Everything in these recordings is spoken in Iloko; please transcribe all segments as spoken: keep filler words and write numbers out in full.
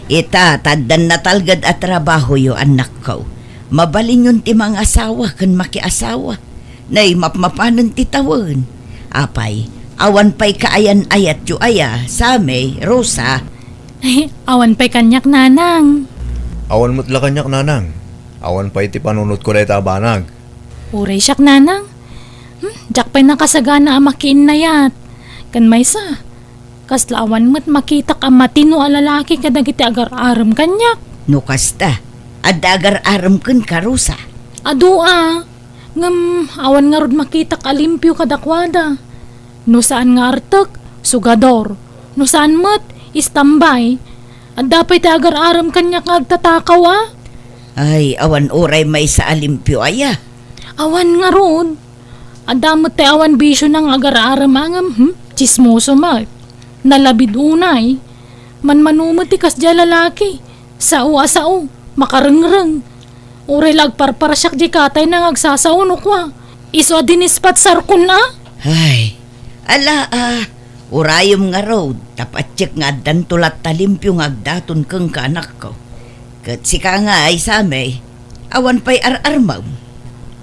Ita, ta addan natalged a trabahoyo, annakko. Mabalinyon ti mangasawa ken makiasawa. Nay, mapmapanen ti tawen. Apay, awan pay kaayan-ayatyo aya, Sammy, Rosa? Awan pay kaniak, Nanang. Awan met la kaniak, Nanang. Awan pay ti panunotko dayta a banag. Uray siak, Nanang. Hmm, diak pay nakasagana a makiinnayat. Ken maysa, kasla awan met makitak a matino a lalaki kadagiti agar-arem kaniak. No kasta, adda agar-arem kenka, Rosa? Adu a, ngem awan ngarud makitak a limpio kadakuada. No saan nga artek, sugador. No saan met, istambay. Adda pay ti agar-arem kaniak nga agtatakaw a. Ay, awan uray maysa a limpio aya? Awan ngarud. Adda met ti awan bisiona nga agar-arem a ngem, hmm? Tsismoso met. Nalabid unay. Manmano met ti kasdiay a lalaki. Sao a sao. Makarengreng. Uray la agparparsiak diay katayna nga agsasao no kua. Isu a dinispatsarkon a. Ay, ala a. Urayem ngarud, ta patiek nga addanto latta limpio nga agdaton kenka, anakko. Ket sika ngay, Sammy, awan pay ar-armem?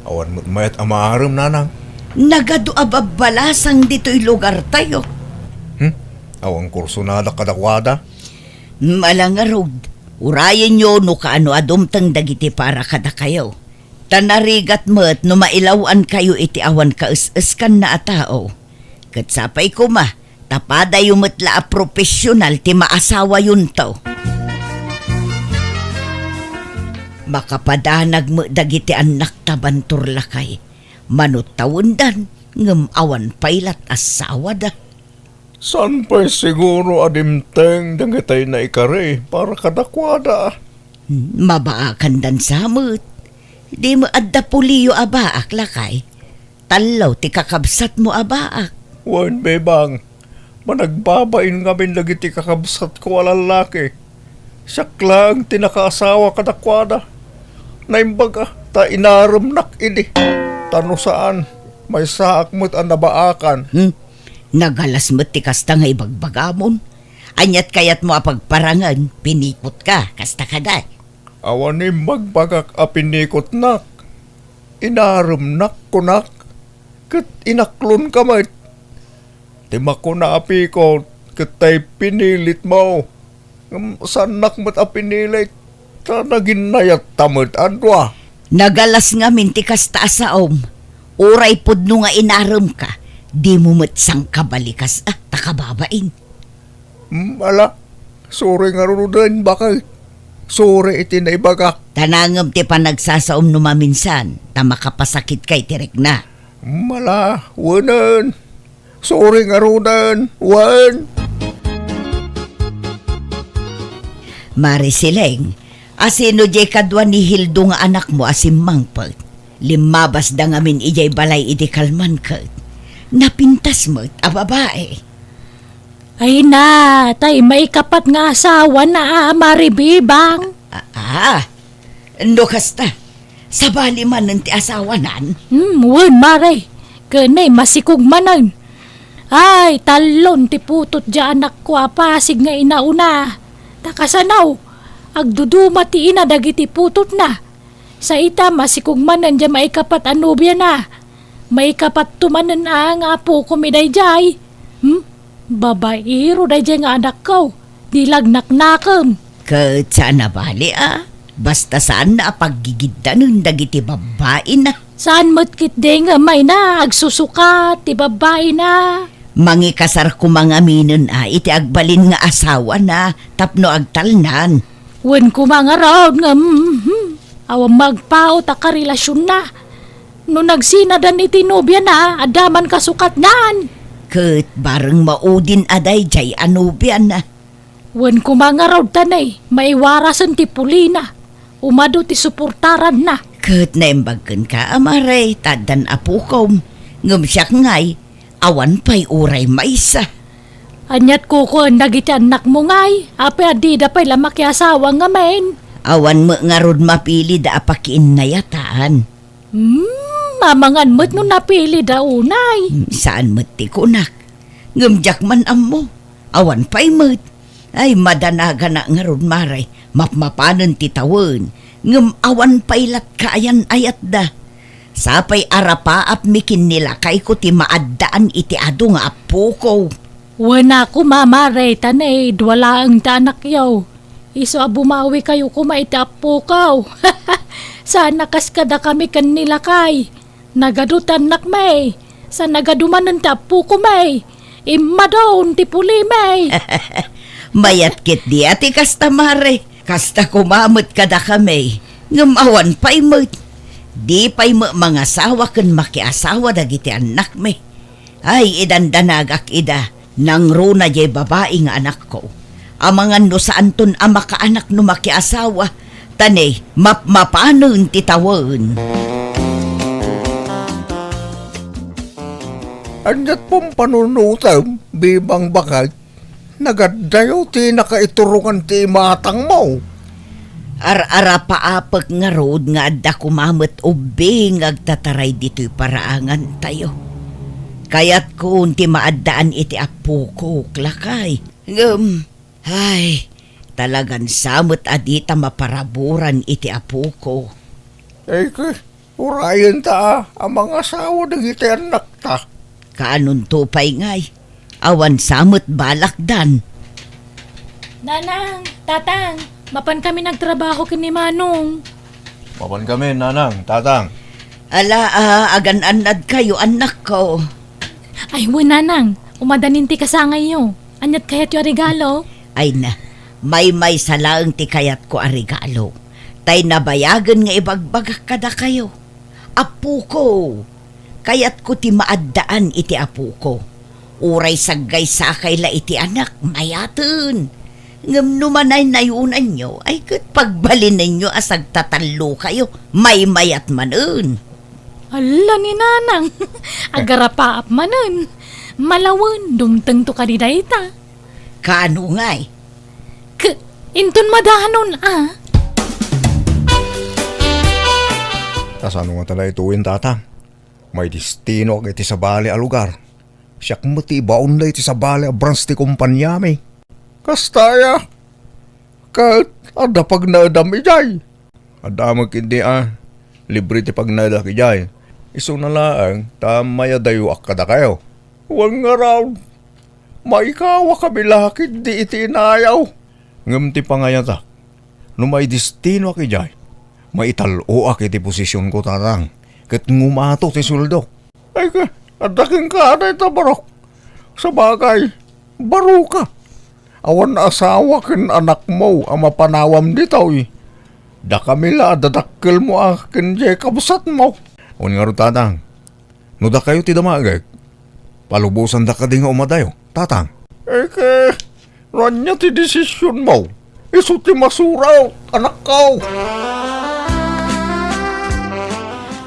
Awan met mayat a maarem, Nanang. Nagadu a babbalasang ditoy lugartayo. Hmm? Awan kursonadak kadakuada? Ala ngarud, urayenyo no kaano a dumteng dagiti para kadakayo. Ta narigat met no mailaw-ankayo iti awan kaes-eskanna a tao. Ket sapay koma, ta padayo met la a profesional ti maasawayonto. Makapadanag met dagiti annakta bantor lakay. Mano tawendan, ngem awan pay lat asawada. Saan pay siguro a dimteng dagitay naikari para kadakuada? Hmm, mabaakandan sa met. Di met adda puliyo a baak, lakay. Tallo ti kakabsatmo a baak. Wen, Bebang, managbabain ngamin dagiti kakabsatko a lallaki. Siak laeng ti nakaasawa kadakuada. Naimbag a, ta inaremnak idi. Ta no saan, maysaak met a nabaakan. Hmm? Nagalas met ti kasta nga ibagbagamon. Aniat kayatmo a pagparangen, pinikotka, kasta kadi? Awan imbagbagak a pinikotnak. Inaremnak, kunak, ket inaklonka met. Ti makuna a pikot, ket tay pinilitmo. Ngem saannak met a pinilit, ta naginnayatta met a dua. Nagalas ngamin ti kasta a saom. Uray pudno nga inaremka, dimo met sangkabalikas a ta kababain. Hmm, ala, suri ngaruden, baket. Suri iti naibagak. Ta nangem ti panagsasaom no maminsan, ta makapasakitka iti rikna. Hmm, ala, wenen. Suri ngaruden, wen. Mari Sileng, asino diay kadua ni Hildo nga anakmo a simmangpet? Limmabasda ngamin idiay balay idi kalman ket napintas met a babai. Ay na, tay maikapat nga asawana a Mari Bebang. Ah, ah. No kasta, sabali manen ti asawanan? Hmm, wen, Mari. Ken nay, masikog manen. Ay, tallon ti putot diay anakko a pasig nga inauna. Ta kasano, agduduma ti ina dagiti putotna. Sa ita, masikog manen diay maikapat a nobiana. Maikapatto manen a nga apokom daydiay. Hmm? Babaero daydiay nga anakko. Di la agnaknakem. Ket saan a bali a. Basta saanna a paggigiddanen dagiti babbaina. Saan met ketdi nga mayna agsusukat ti babbaina. Mangikasar koma ngaminen a iti agbalin nga asawana tapno agtalnan. Wen koma ngarud nga, mhm, awan magpaut a karelasionna. No nagsinadan iti nobiana, adda man kasukatnan. Ket bareng maudin a daydiay a nobiana. Wen koma ngarud ta nay, maiwarasen ti pulina. Umadu ti suportaranna. Ket naimbag kenka a Mari, ta addan apokom. Ngem siak ngay, awan pay uray maysa. Aniat kukuan dagiti annakmo ngay? Apay a dida pay la makiasawa ngamin? Awan met ngarud mapilida a pakiinnayatan. Hmm, amangan met no napilida unay. Hmm, saan met ti kunak. Ngem diak man ammo. Awan pay met. Ay, madanaganak ngarud, Mare. Mapmapanen ti tawen, ngem awan pay latkaayan ayatda. Sapay arapaapmi ken ni lakayko ti maaddaan iti adu nga appoko. Wen a koma, Mare, ta nay, dua laeng ti anakyo. Isu a bumawikayo koma iti appoko. Saan a kas kadakami ken ni lakay. Nagadu ti annakmi, sa nagadu manen ti appokomi. Immadon ti pulimi. Mayat ketdi a ti kasta, Mare. Kasta koma met kadakami, ngem awan pay met. Di pay met mangasawa ken makiasawa dagiti annakmi. Ay, idandanagak ida. Nangruna diay babai nga anakko. Amangan no saanton a makaanak no makiasawa, ta ni mapmapanen ti tawen. Ania't pumpanunutem, Bebang Bakay? Nagaddayo ti nakaiturongan ti imatangmo. Ar-arapaapek ngarud nga adda koma met ubbing nga agtataray ditoy paraangantayo. Kayatkon ti maaddaan iti appokok, lakay. Ngem, ay, talagan sa met a dita maparaburan iti appoko. Ay, ke, urayenta a, a mangasawa dagiti annakta. Kaanonto pay ngay? Awan sa met balakdan. Nanang, Tatang, mapan kami nagtrabaho ken ni Manong. Mapan kami, Nanang, Tatang. Ala, a, agan-annadkayo, annakko. Ay, wen, Nanang, umadanin ti kasangayyo. Ania't kayatyo a regalo? Ay na, maymaysa laeng ti kayatko a regalo. Tay nabayagen nga ibagbagak kadakayo. Appoko, kayatko ti maaddaan iti apoko. Uray saggaysakay la iti anak, mayaten. Ngem no manaynayonanyo, ay ket pagbalinenyo a sagtatallokayo, maymayat manen. Alla ni Nanang, agarapaap manen. Malawen, dumtengto kadi dayta. Kaano ngay? K-, inton madanon, a. Kasano nga talaituyen, Tatang? Maidestinoak iti sabali a lugar. Siak met ti ibaonda iti sabali a branch ti kompaniami. Kasta aya? Ket adda pagnaedam idiay? Adda met ketdi a, libre ti pagnaedak idiay. Isuna laeng ta mayadayoak kadakayo. Wen ngarud, maikawakami la ketdi iti inayo. Ngem ti pangayatak, no maidestinoak idiay, maital-oak iti posisionko, Tatang, ket ngumato ti sueldok. Ay, ka, adda kenka dayta barok. Sabagay, baroka. Awan asawa ken anakmo a mapanawam ditoy. Dakami la a dadakkelmo a ken diay kabsatmo. Wen ngarud, Tatang, no dakayo ti damagek, palubosanda kadi nga umadayo, Tatang. Eke, no ania ti desisionmo, isu ti masurat, anakko.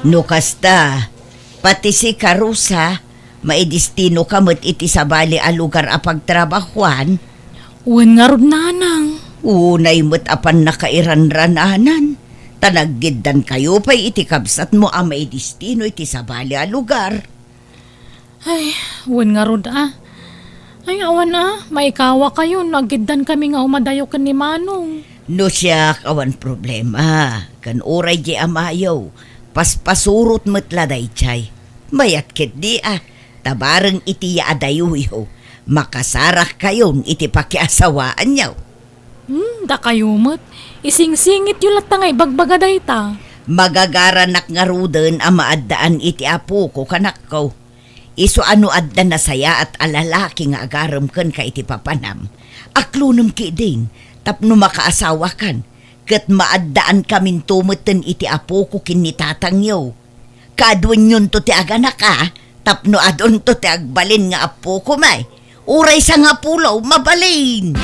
No kasta, pati sika, Rosa, maidestinoka met iti sabali a lugar a pagtrabahuan? Wen ngarud, Nanang. Unay met a pannakairanrananan, ta naggiddankayo pay iti kabsatmo a maidestino iti sabali a lugar. Ay, wen ngarud a. Ay, awan a, maikawakayo no aggiddankami nga umadayo ken ni Manong. No siak, awan problema. Ken uray diay amayo, paspasurot met la daydiay. Mayat ketdi a, ta bareng iti yaadayoyo, makasarakkayon iti pakiasawaanyo. Hmm, dakayo met. Isingsingityo latta nga ibagbaga dayta. Magagaranak ngaruden a maaddaan iti apoko, kanakko. Isu a no adda nasayaat a lalaki nga agarem kenka iti papanam, aklonem ketdin tapno makaasawakan, ket maaddaankaminto metten iti apoko ken ni tatangyo. Kaaduenyonto ti aganaka, tapno adunto ti agbalin nga appokomi. Uray sangapulo, mabalin!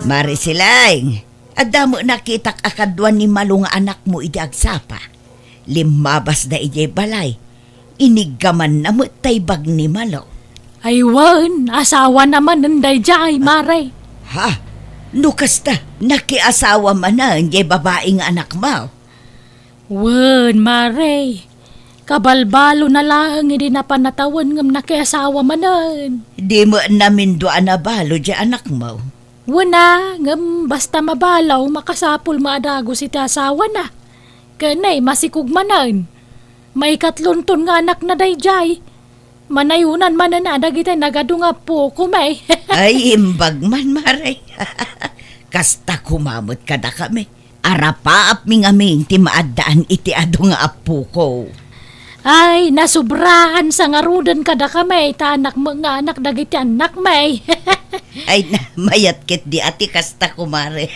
Mare Silaing, adda met nakitak a kadua ni Malo nga anakmo idi agsapa. Limmabasda idiay balay. Iniggamanna met tay bag ni Malo. Ay wen, asawana manen daydiay, mare. Ha? No kasta, nakiasawa manen diay babai nga anakmo? Wen, Mare. Kabalbalona laeng idi napan a tawen ngem nakiasawa manen. Di met namindua a nabalo diay anakmo? Wen a, ngem basta mabalo, makasapul met a dagus iti asawana. Ken ay, masikog manen. Maikatlonton nga anakna daydiay. Manayonan manen a dagiti nagadu nga appokom, ay. Ay, imbag man, Mare. Kasta koma met kadakami. Arapaapmi ngamin ti maaddaan iti adu nga appoko. Ay, nasobraan sa ngaruden kadakami, ta anak met nga anak dagiti annakmi. Ay, na, mayat ketdi a ti kasta, kumare.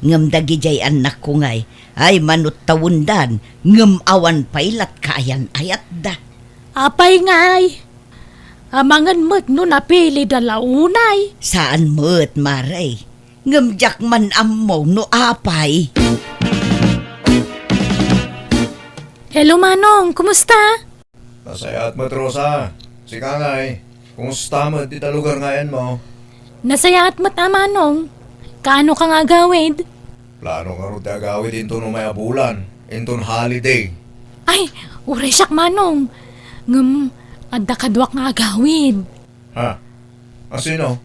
Ngem dagidiay annakko ngay, ay, manuttawendan, ngem awan pay la't kaayan-ayatda. Apay ngay? Amangan met no napilida la unay? Saan met, mare. Ngem diak man ammo no apay. Hello, Manong. Kumusta? Nasayaat met, Rosa. Sika ngay, kumusta met dita lugar nga ayanmo? Nasayaat met a, Manong. Kaano ka nga agawid? Plano ngarud ti agawid inton umay a bulan, inton holiday. Ay, uray siak, Manong. Ngem, adda kaduak nga agawid. Ha? A sino?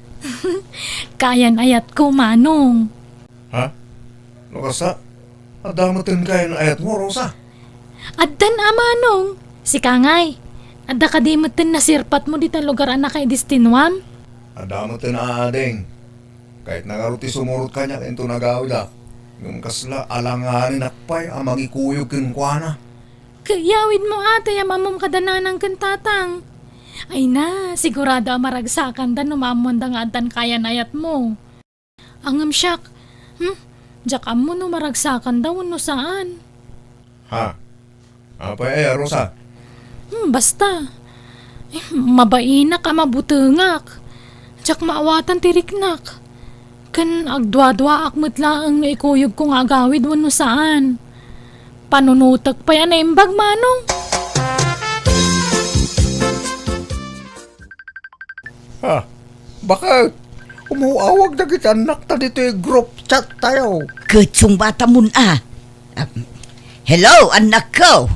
Kaayan-ayatko, Manong. Ha? No kasta, adda metten kaayan-ayatmo, Rosa? Addan a, Manong. Sika ngay, adda kadi metten nasirpatmo dita lugar a nakaidestinuam? Adda metten a, ading. Kayatna ngarud ti sumurot kaniak inton agawidak, ngem kasla alanganenak pay a mangikuyog kenkuana. Ket iyawidmo a tay ammom kada nanang ken tatang. Ay na, sigurado a maragsakanda no maammoanda nga addan kaayan-ayatmo. Ngem siak, hmm, diak ammo no maragsakanda wenno saan. Ha? Apay aya, Rosa? Hmm, basta. Eh, mabainak a mabutengak. Diak maawatan ti riknak. Ken agduaduaak met laeng no ikuyogko nga agawid wenno saan. Panunotek pay a naimbag, Manong. Ha? Baket? Umaw-awag dagiti annakta ditoy group chat tayo. Ket sungbatamon a. Um, hello, annakko.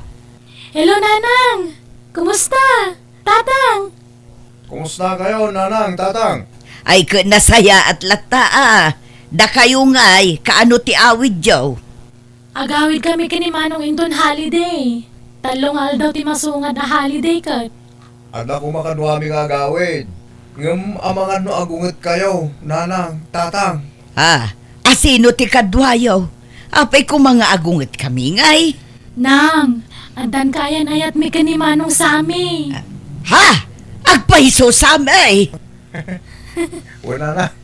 Hello, Nanang. Kumusta? Tatang. Kumusta kayo, Nanang, Tatang? Ay, ket nasayaat latta a. Dakayo ngay, kaano ti awidyo? Agawidkami ken ni Manong inton holiday. Tallo nga aldaw ti masungad a holiday ket. Adda koma kaduami nga agawid. Ngem amangan no agungetkayo, Nanang, Tatang. Ah, asino ti kaduayo? Apay koma nga agungetkami ngay? Nang, addan kaayan-ayatmi ken ni Manong Sami. Ha? Agpayso, Sami! Wen, Nanang.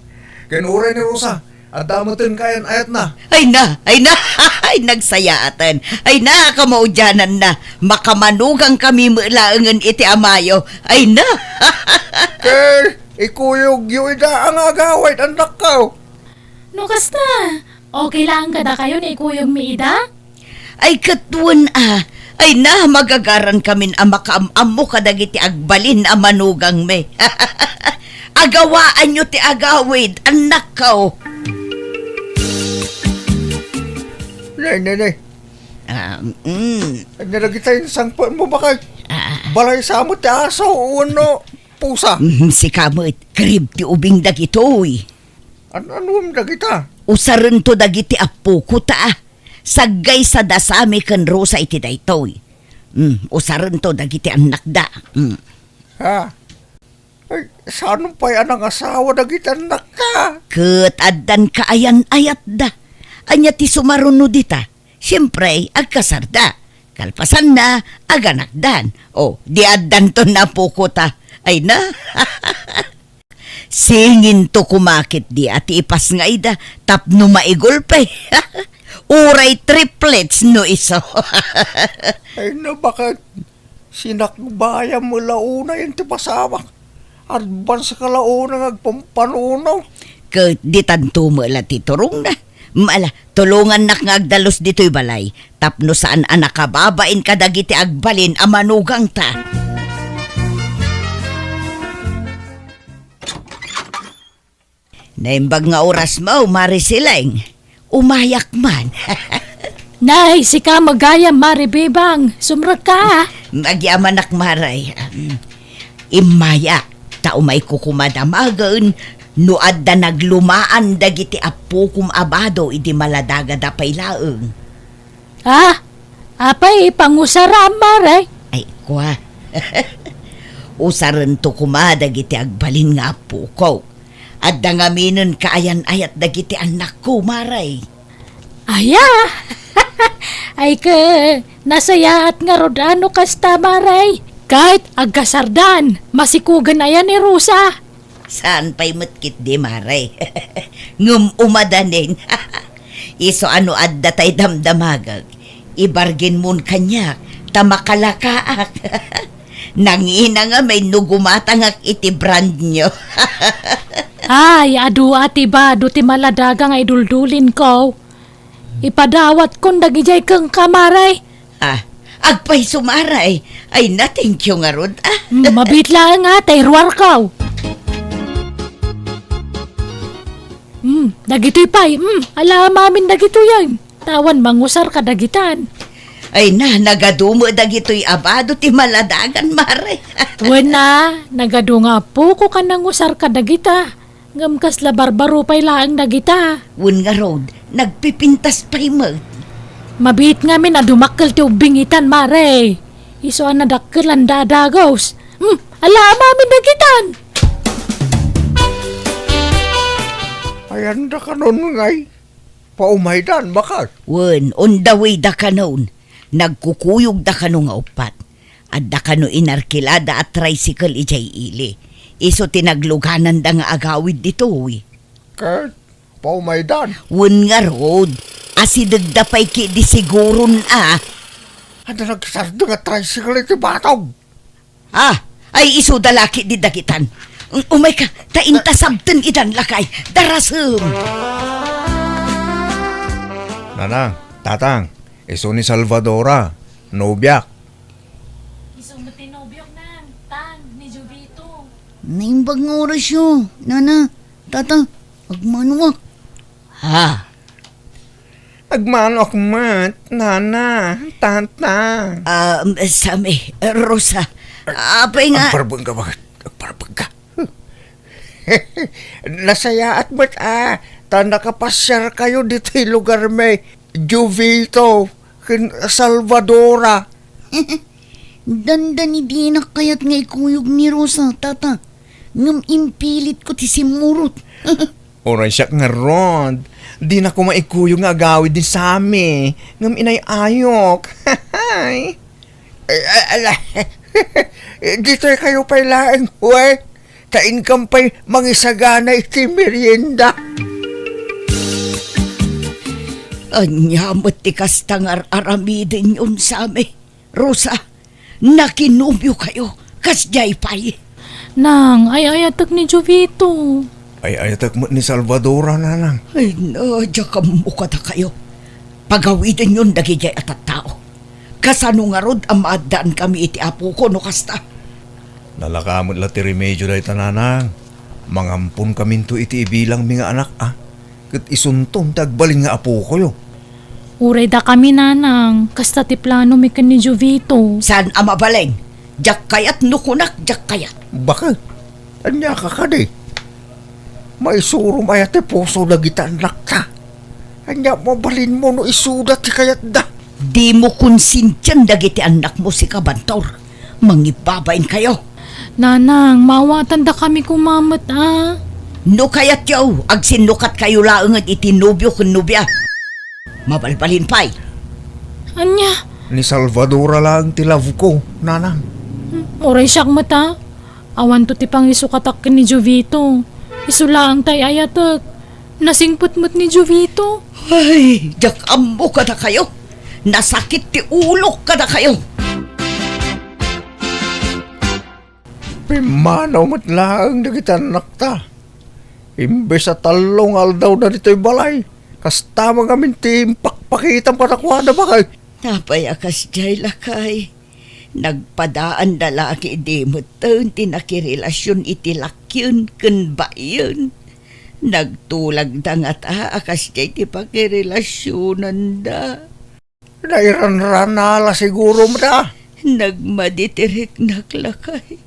Ken uray ni Rosa, adda metten kaayan-ayatna. Ay na, ay na, ay nagsayaaten. Ay na, kamaudiananna. Makamanugangkami met laengen iti amayo. Ay na. Ket ikuyogyo ida a nga agawid, annakko. No kasta, okay laeng kadakayo no ikuyogmi ida? Ay, ket wen a. Ay na, magagarankamin a makaam-ammo kadagiti agbalin a manugangmi. Agawaanyo ti agawid, annakko. Nay, nay, nay. Ah, mm. Ay, nadagita insangpetmo, baket. Ah. Balay sa met ti aso wenno pusa. Mm, sika met, karib ti ubing dagitoy. An-, anuem dagita? Usarento dagiti appoko ta, a. Saggaysada Sami ken Rosa iti daytoy. Mm, usarento dagiti annakda. Mm. Ha? Ay, saanen pay a nangasawa dagiti annakta? Ket addan kaayan-ayatda. Ania ti sumaruno dita? Siempre, agkasarda. Kalpasanna, aganakdan. O, di addanton appoko ta. Ay na. Singinto koma ketdi a ti ipasngayda tapno maigulpe. Uray triplets no isu. Ay, no, baket? Sinakbayam met la unay ti pasamak. Advance ka la unay nga agpampanuno. Ket ditanto met la ti turongna. Ala, tulongannak nga agdalus ditoy balay tapno saan a nakababain kadagiti agbalin a manugangta. Naimbag nga orasmo, Mare Sileng. Umayak man. Nay, sika met gayam, Mare Bebang. Sumrekka. Magyamanak, Mare. Em, immayak, ta umayko koma damagen no adda naglumaan dagiti appokom a bado idi maladagada pay laeng. Ah, apay pangusaram, Mare? Ay, kua. Usarento koma dagiti agbalin nga appokok. Adda ngaminen kaayan-ayat dagiti annakko, Mare. Aya! Ay, ke, nasayaat ngarud a no kasta, Mare. Ket agkasardan, masikogen aya ni Rosa. Saan pay met ketdi, Mare. Ngem umadanin. Isu a no adda tay damdamagek, ibarginmon kaniak, ta makalakaak. Nangina ngamin no gumatangak iti brand new. Ay, adu a ti bado ti maladaga nga iduldulinko. Ipadawatkon dagidiay kenka, Mare. Ah, agpayso, Mare. Ay, na, thank you ngarud, ah. Mm, mabiit laeng, ah, ta iruarko. Mm, dagitoy pay, mm, ala amin dagitoy, ay. Awan mangusar kadagitan. Ay na, nagadu met dagitoy a bado ti maladagan, Mare. Wen a, nagadu nga appokok a nangusar kadagita. Ngem kasla barbaro pay laeng dagita. Wen ngarud, nagpipintas pay met. Mabiit ngamin a dumakkel ti ubbing itan, Mare. Isu a nadakkelan da a dagus. Hmm, ala amin dagitan. Ayan da kanon ngay. Paumaydan, baket. Wen, on the way da kanon. Nagkukuyog da kano nga uppat. Adda kano inarkilada a tricycle idiay ili. Isu ti naglugananda nga agawid ditoy. Ket paumaydan. Wen ngarud, asidegda pay ketdi siguron a. Adda nagsardeng a tricycle iti batog. Ah, ay isuda la ketdi dagitan. Um-, umayka, ta inta sabten idan lakay. Darasem. Nanang, tatang, isu ni Salvadora, nobiak. Isu met ti nobiok, nang, tang, ni Jovito. Naimbag nga orasyo, nana, tata, agmanoak. Ha? Agmanoak met, nana, tata. Ah, um, Sami, Rosa, apay nga? Agparbengka, baket? Agparbengka. Nasayaat met a, ta nakapasiarkayo ditoy lugarmi, Jovito ken Salvadora. Dandani dinak kayat nga ikuyog ni Rosa, tata. Ngem impilitko ti simmurot. Uray siak ngarud, dinak koma ikuyog nga agawid ni Sami, ngem inay-ayok. Ay, ala, ditoy kayo pay laeng, we. Ta inkam pay mangisagana iti merienda. Ania met ti kasta nga ar-aramidenyon, Sami? Rosa, nakinobiokayo, kasdiay pay. Nang, ay-ayatek ni Jovito. Ay-ayatek met ni Salvadora, nanang. Ay, na, diak ammo kadakayo. Pagawidenyon dagidiay a tattao. Kasano ngarud a maaddankami iti apoko no kasta? Nalaka met la ti remedio dayta, nanang. Mangamponkaminto iti ibilangmi nga anak, a. Ket isunton ti agbalin nga apokoyo. Uray dakami, nanang, kasta ti planomi ken ni Jovito. Saan a mabalin? Diak kayat no kunak, diak kayat. Baket? Ania ka kadi? Maisurom aya ti puso dagiti annakta? Ania mabalinmo no isuda ti kayatda? Dimo konsintian dagiti annakmo, sika, Bantor. Mangibbabain kayo. Nanang, maawatandakami koma met, a. No kayatyo, agsinnukat kayo laeng iti nobio ken nobia. Mabalbalin pay. Ania? Ni Salvadora laeng ti love ko, nanang. Hmm, uray siak met, a. Awanto ti pangisukatak ken ni Jovito. Isu laeng ti ay-ayatek. Nasingpet met ni Jovito. Ay, diak ammo kadakayo. Nasakit ti ulok kadakayo. Pimmanaw met laeng dagiti annakta. Imbes a tallo nga aldawda ditoy balay, kasta met ngamin ti impakpakitam kadakuada, baket. Apay a kasdiay, lakay? Nagpadaanda la ketdi metten ti nakirelasion iti lakyen ken baien. Nagtulagda ngata a kasdiay ti pakirelasionanda. Nairanrana la siguro met a. Nagmadi ti riknak, lakay.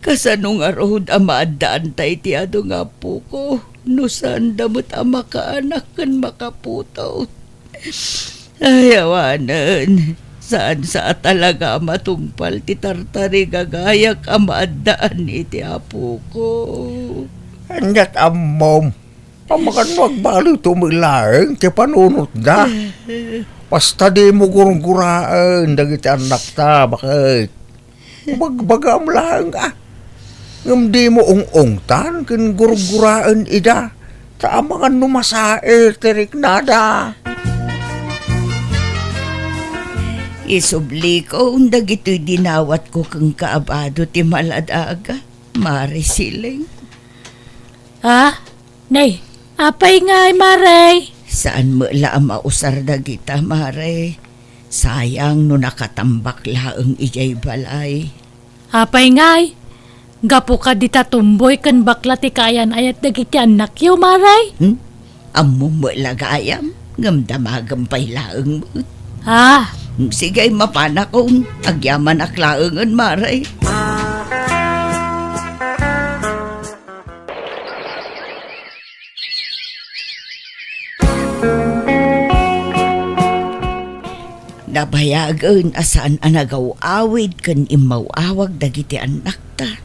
Kasano ngarud a maaddaanta iti adu nga apoko no saanda met a makaanak ken makaputot? Ay, awanen, saan sa a talaga a matungpal ti tartarigagayak a maaddaan iti apoko. Aniat ammom? Amangan no agbaloyto met laeng ti panunotda. Basta dimo gurguraen dagiti annakta, baket. Bagbagam laeng a. Ngem dimo ung-ungtan ken gurguraen ida. Ta amangan no masaer ti riknada. Isublikon dagitoy dinawatko kenka a bado ti maladaga, Mare Siling. Ah, Nay, apay ngay, Mare? Saan met la a mausar dagita, Mare. Sayang no nakatambak laeng idiay balay. Apay ngay? Gapu kadi ta tumboy ken bakla ti kaayan-ayat dagiti annakyo, Mare? Hmm? Ammom met la gayam, ngem damagem pay laeng met. Ah. Sige, mapanakon. Agyamanak laengen, Mare. Nabayagen a saan a nagaw-awid ken immaw-awag dagiti annakta.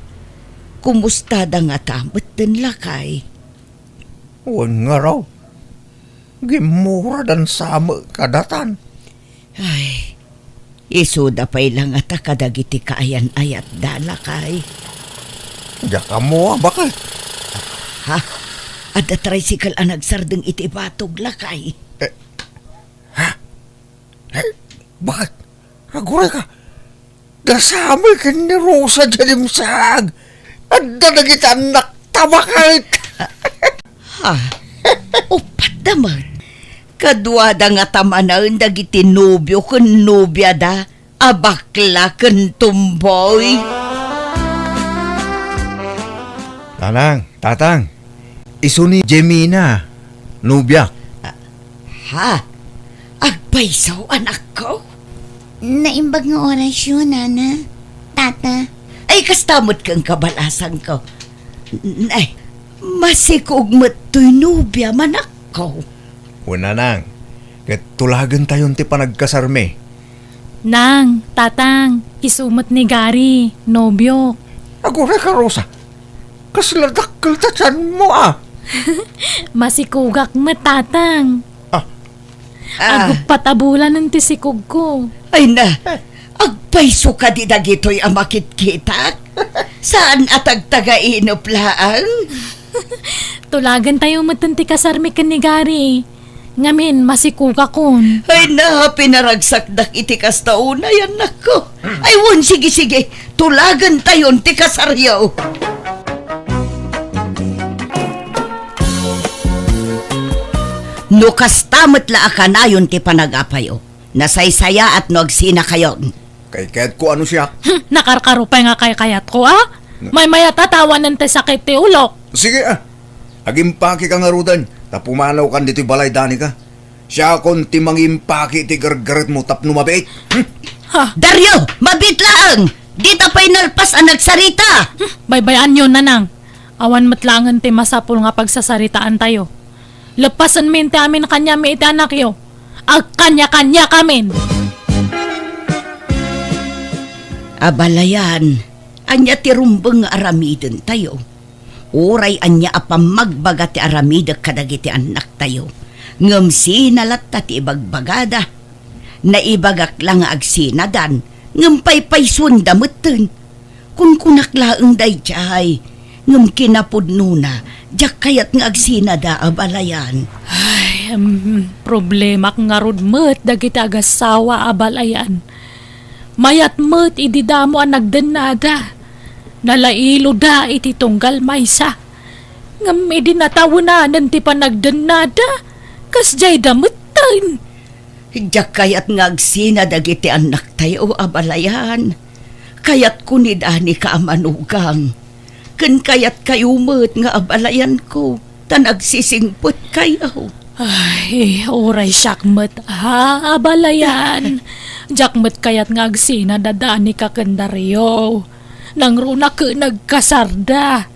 Kumustada ngata metten, lakay? Wen ngarud, gimmuradan sa met kadatan. Ay, isuda pay la ngata kadagiti kaayan-ayatda, lakay. Diak ammo a, baket. Ha? Adda tricycle a nagsardeng iti batog, lakay. Eh, ha? Eh, baket? Aguray ka. Da Samuel ken ni Rosa diay dimsag. Adda dagiti annakta, baket. Ha? Uppat da met. Kaduada ngata manen dagiti nobio ken nobiada a bakla ken tumboy. Nanang, tatang, isu ni Jemina, nobiak. Ah, ha? Agpayso, anakko? Naimbag nga orasyo, nana, tata. Ay, kasta met ken kabalasangko. N-, ay, masikog met toy nobia, manakko. Wen, nanang, ket tulagentayon ti panagkasarmi. Nang, tatang, isu met ni Gary, nobiok. Aguray ka, Rosa. Kasla dakkel ta tianmo, a. Masikogak met, tatang. Ah. Ah. Aguppat a bulanen ti sikogko. Ay na, agpayso kadi dagitoy a makitkitak? Saan a tagtagainep laeng? Tulagentayo metten ti kasarmi ken ni Gary. Ngamin, masikogakon. Ay na, pinaragsakdak iti kasta unay, annakko. Ay wen, sige, sige, tulagentayon ti kasaryo. No kasta met la a kanayon ti panagapayo, nasaysayaat no agsinakayon. Kaykayatko a no siak. Hmm, nakarkaro pay nga kaykayatko, a? Na- Maymayat a ta awanen ti sakit ti ulok. Sige, a. Agimpakika ngaruden, ta pumanawkan ditoy balay, danika. Siakon ti mangimpaki ti gargaretmo tapno mabiit. Hmm? Ha? Dario, mabiit laeng! Dita pay nalpas a nagsarita! Hmm, baybay-anyo, nanang. Awan met laengen ti masapul nga pagsasaritaantayo. Leppasenmi ti amin kaniami iti anakyo. Agkaniakaniakamin! Abalayan, ania ti rumbeng nga aramidentayo? Uray ania a pammagbaga ti aramidek kadagiti annaktayo, ngem sina latta ti ibagbagada? Naibagak la nga agsinadan, ngem paypaysuenda metten. Kunkunak laeng daydiay, ngem kinapudnona, diak kayat nga agsinada, abalayan. Ay, em, problemak ngarud met dagiti agassawa, abalayan. Mayat met idi damo a nagdennada. Nalailoda iti tunggal maysa. Ngem idi natawenanen ti panagdennada, kasdiayda metten. Diak kayat nga agsina dagiti annaktayo, abalayan. Kayatko ni danika a manugang. Ken kayatkayo met nga abalayanko, ta nagsisingpetkayo. Ay, uray siak met, ha, abalayan. Diak met kayat nga agsina da Danica ken Dario. Nangruna ket nagkasarda.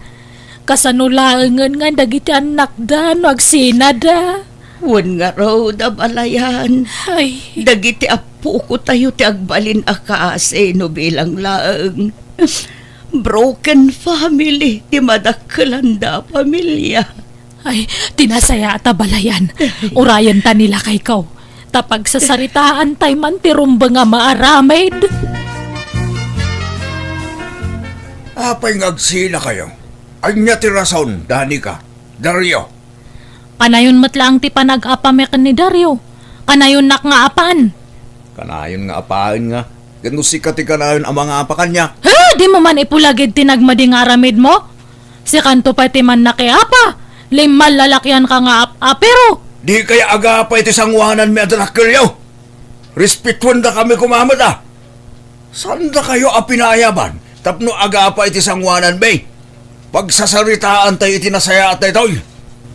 Kasano laengen nga dagiti annakda no agsinada? Wen ngarud, abalayan. Ay. Dagiti appokotayo ti agbalin a kaasi no bilang laeng. Broken family ti madakkelanda a pamilia. Ay, ti nasayaat, abalayan. Urayenta ni lakayko. Ta pagsasaritaantay man ti rumbeng a maaramid. Apay nga agsinakayo? Ania ti rason, Danica, Dario? Kanayon met laeng ti panag-apami ken ni Dario. Kanayonnak nga apan. Kanayon nga apaen nga, ket no sika ti kanayon a mangapa kaniak. Ha? Dimo man ipulagid ti nagmadi nga aramidmo? Sikanto pay ti mannakiapa. Limmalalakianka nga ap-apiro. Dikay agapa iti sangoananmi a dadakkelyo. Respetuendakami koma met a. Saandakayo a pinayaban tapno agapa iti sangoananmi. Pagsasaritaantayo iti nasayaat daytoy.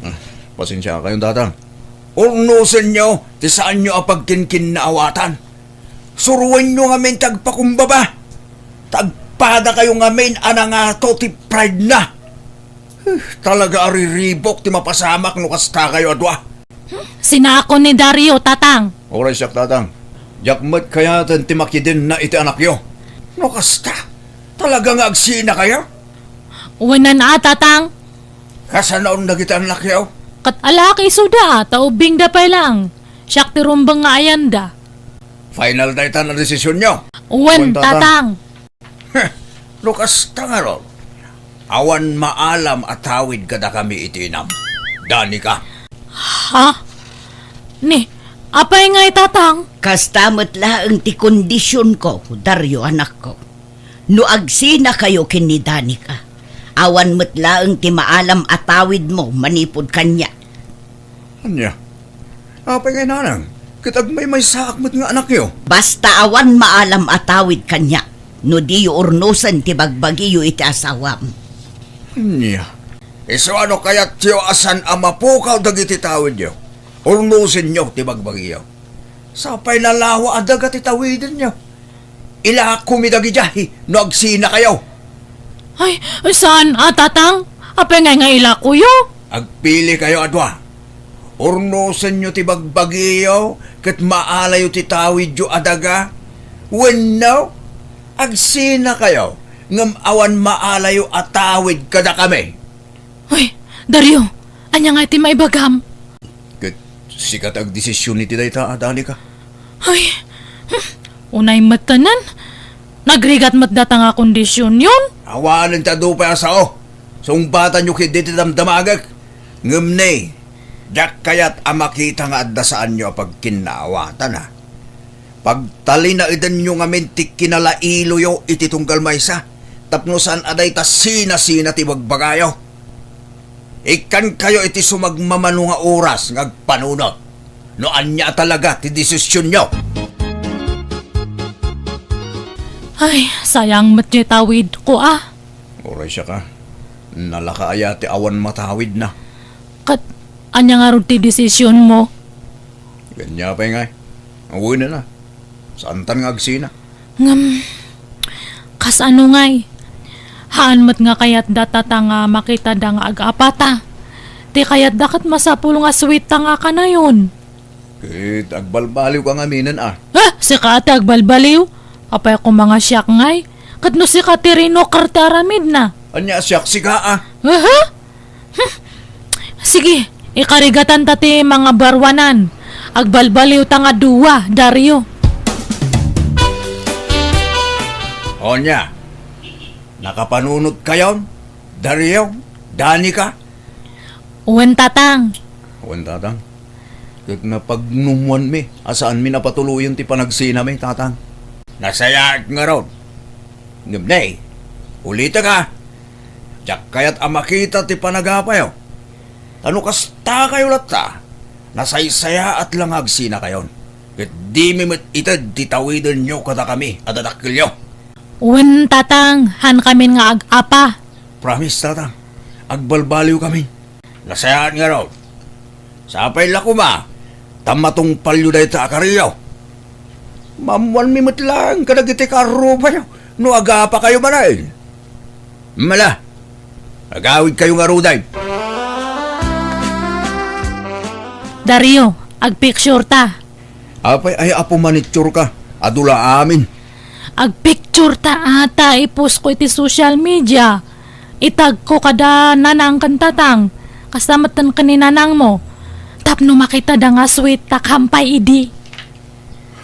Ah, pasensiakayon, Tatang. Urnosenyo ti saanyo a pagkinkinnaawatan. Suroenyo ngamin ti agpakumbaba. Ta agpadakayo ngamin a nangato ti pride na. Eh, talaga a riribuk ti mapasamak no kastakayo a dua. Sinako ni Dario, Tatang. Uray siak, Tatang. Diak met kayaten ti makidenna iti anakyo. No kasta, talaga nga agsinakayo? Wen a, Tatang. Kasano dagiti annakyo? Ket alaki isuda, ta ubbingda pay laeng. Siak ti rumbeng nga ayanda. Final dayta a desisionyo? Wen, Wen, Tatang. Tatang. Heh, no kasta ngarud, awan maalam a tawid kadakami iti inam. Danica. Ha? Ni, apay ngay, Tatang? Kasta met laeng ti kondisionko, Dario, anakko. No agsinakayo ken ni Danica, awan met laeng ti maalam a tawidmo manipud kaniak. Ania? Apay ngay, Nanang? Ket agmaymaysaak met nga anakyo. Basta awan maalam a tawid kaniak, no diyo urnosen ti bagbagiyo iti asawam. Ania? Isu a no kayatyo a saan a mapukaw dagiti tawidyo, urnosenyo ti bagbagiyo. Sapay nalawa a daga ti tawidenyo. Ilakomi dagidiay no agsinakayo. Ay, saan a, Tatang? Apay ngay nga ilakoyo? Agpilikayo a dua. Urnosenyo ti bagbagiyo ket maalayo ti tawidyo a daga. Wenno, agsinakayo ngem awan maalayo a tawid kadakami. Uy, Dario, ania nga ti maibagam? Ket sika ti agdesision iti dayta, Danica. Ay, hmm, unay met tanan. Nagrigat met data nga kondisionyon. Awanen ti adu pay a sao. Sungbatanyo ketdi ti damdamagek. Ngem ne, diak kayat a makita nga adda saanyo a pagkinnaawatan, a. Pagtalinaedanyo ngamin ti kinalailoyo iti tunggal maysa, tapno saan a dayta sina-sina ti bagbagayo. Ikkankayo iti sumagmamano nga oras nga agpanunot no ania a talaga ti desisionyo. Ay, sayang met ti tawidko, a. Uray siaka, nalaka aya ti awan matawidna? Ket ania ngarud ti desisionmo? Ania pay ngay? Awanen a. Saantan nga agsina. Ngem, kasano ngay? Haan met nga kayat data ta nga makitada nga ag-apata. Ti kayatda ket masapul nga suitta nga kanayon. Ket agbalbaliwka ngaminen a. Ah, sika ti agbalbaliw? Apay koma nga siak ngay? Ket no sika ti rinoker ti aramidna. Ania siak sika a? Aha? Hmm. Sige, ikarigatanta ti mangabaruanan. Agbalbaliwta nga dua, Dario. Onya, nakapanunotkayon, Dario, Danica? Wen, Tatang. Wen, Tatang. Ket napagnumwanmi a saanmi a patuloyen ti panagsinami, Tatang. Nasayaat ngarud. Ngem ne, ulitek a, diak kayat a makita ti panagapayo. Ta no kastakayo latta, nasaysayaat la nga agsinakayon, ket dimi met ited ti tawidenyo kadakami a dadakkelyo. Wen, Tatang, haankamin nga ag-apa. Promise, Tatang. Agbalbaliwkami. Nasayaat ngarud. Sapay la koma ta matungpalyo dayta a kariyo. Maammoanmi met laeng kadagiti kaarrubayo no agapakayo manen. Mala, agawidkayo ngaruden. Dario, agpicture ta. Apay ay apo manitsur ka, adu la amin. Agpicture ta ata, i-post ko iti social media. Itag ko kada nanang ken tatang. Kasta metten ken ni nanangmo. Tapno makitada nga sweet ta kampay idi.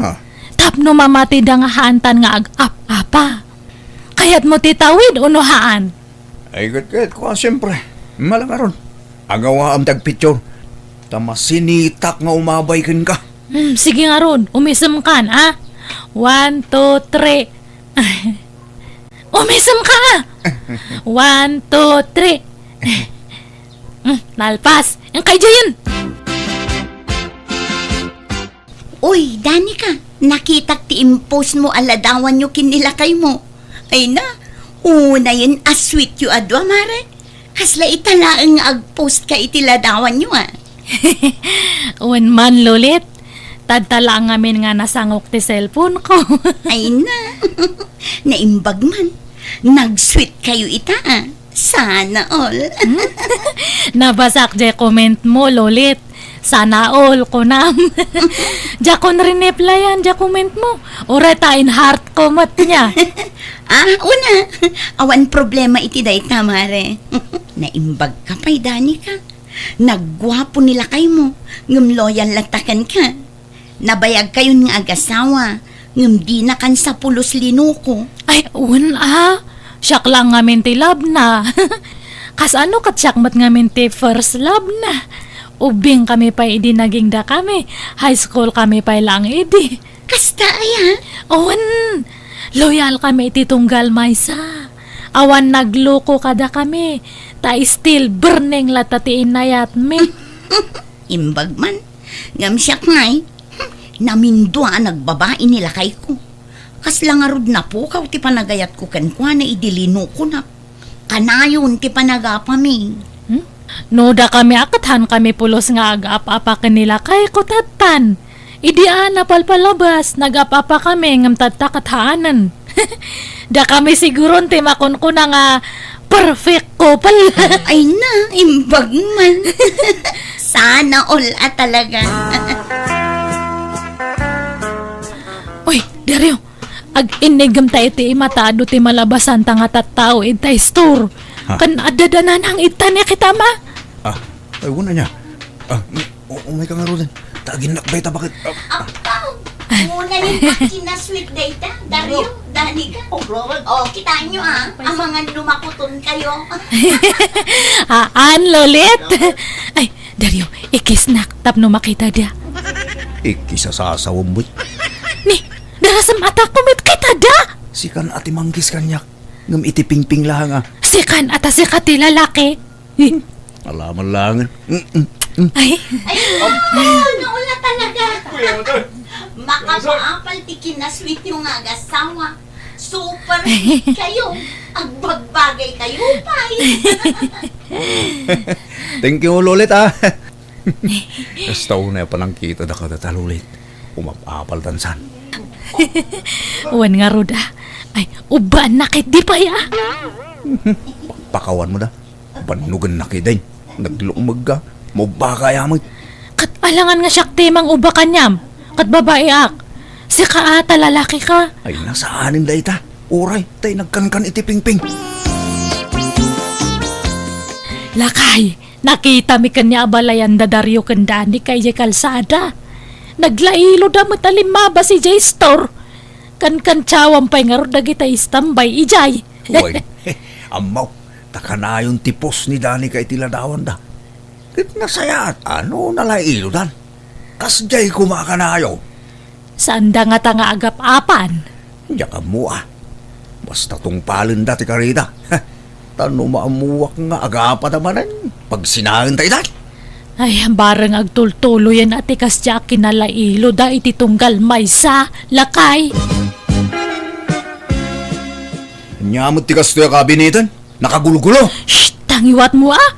Ha? Tapno mamatida nga haantan nga ag-ap-apa. Kayatmo ti tawid uno haan? Ay, ket, ket, kua, siyempre. Malangaron. Agawaam ti agpicture. Ta masinitak nga umabay kenka. Hmm, sige ngarud, umisemkan, a? One, two, three. Umisemka, a? One, two, three. Hmm, nalpas. Ang kay Jayan. Uy, Danica, nakitak ti impost mo a ladawanyo ken ni lakaymo. Ay na, unayen a sweet yo a dua, mare. Kasla ita laeng nga agpost ka iti ladawanyo, a. Wen man, Lolit. Tadta la ngamin nga nasangok ti cellphone ko. Ay na. Naimbag man. Nag-sweet kayo ita, a. Sana all. Hmm? Nabasak jay comment mo, Lolit. Sana all, kunam. Diakon rineplyan jay comment mo. Uray ta in-heart ko met nia. A, una, awan problema iti dayta, mare. Naimbag ka pay, Danica. Nagguapo ni lakaymo, ngem loyal latta kenka. Nabayagkayon nga agasawa, ngem dinakan sa pulos linuko. Ay, wen a. Siak la ngamin ti love na. Kasano ket siak met ngamin ti first love na? Ubbing kami pay idi nagingda kami. High school kami pay laeng idi. Kasta aya? Wen, loyal kami iti tunggal maysa. Awan nagluko kada kami. Ta still burning latta ti inayatmi. Imbag man. Ngem siak ngay, namindua a nagbabai ni lakayko. Kasla ngarud napukaw ti panagayatko kenkuana idi linukonak. Kanayon ti panagapami. Hmm? No dakami a ket haan kami pulos nga agap-apa ken ni lakayko tattan. Idi a napalpalabas, nagap-apa kami ngem tatta ket haanen. Dakami siguron ti makunkuna nga perfect couple. Ay na, imbag man. Sana all a talaga. Uy, Dario, ag-innigem ta iti ima ta adu ti malabasanta nga tattao ita store. Ha? Ken adda da nanang ita ni kita ma. Ah, ay, wala niya. Ah, o, umay ka nga, Roden. Taginnak ba ita? Bakit? Ah, Apaw! Una yung akin na sweet data. Dario, Danica. Oh, Roden. Oh, kitaan nyo, ah. Amangan lumakuton kayo. Haan, Lolit. Ay, Dario, ikisnak tapno makita da. Ikis a sasawem, boy. Ni, darasem ata kumit kita da. Sikan ati manggis kanyak. Ngem iti pingping lang, ah. Sikan ata sika ti lalaki. Alaman langen. Mm, mm, mm. Ay. Ay, naula talaga. Makapaapal ti kinasweet yung nga agasawa. Super sweet kayo. Agbagbagay kayo, pay. Thank you, Lolit, ah. Kasta unay a panangkita da kadata, Lolit. Umapapal dansan. Wen ngarud, ah. Ay, ubbaan na ket di pay, ah. Pakawan mo da. Bannugen na kidin. Naglungmeg ka. Mubba ka yamet. Ket alangan nga siak ti mangubba kaniam. Ket babaeak. Sika ata lalaki ka. Ay, nasaanen dayta. Uray, tay nagkankan iti pingping. Lakay, nakitami ken ni abalayan da Dario ken Danica idiay kalsada. Naglailo da met a limmabas idiay store. Kankantiawam pay ngarud dagita istambay idiay. Wen, ammo, ta kanayon ti pos ni Danica iti ladawanda. Ket nasayaat a no nalailodan. Kasdiay koma a kanayon. Saanda ngata nga agap-apan? Diak ammo, ah. Basta tungpalenda ti karida. Ta no maammuak nga agapada manen, pagsinaenta itan. Ay, bareng agtultuloyen a ti kasdiay a kinalailoda iti tunggal maysa, lakay. Ania met ti kastoy a kabineten? Nakagulgulo. Shh! Tangiwat mo, ah!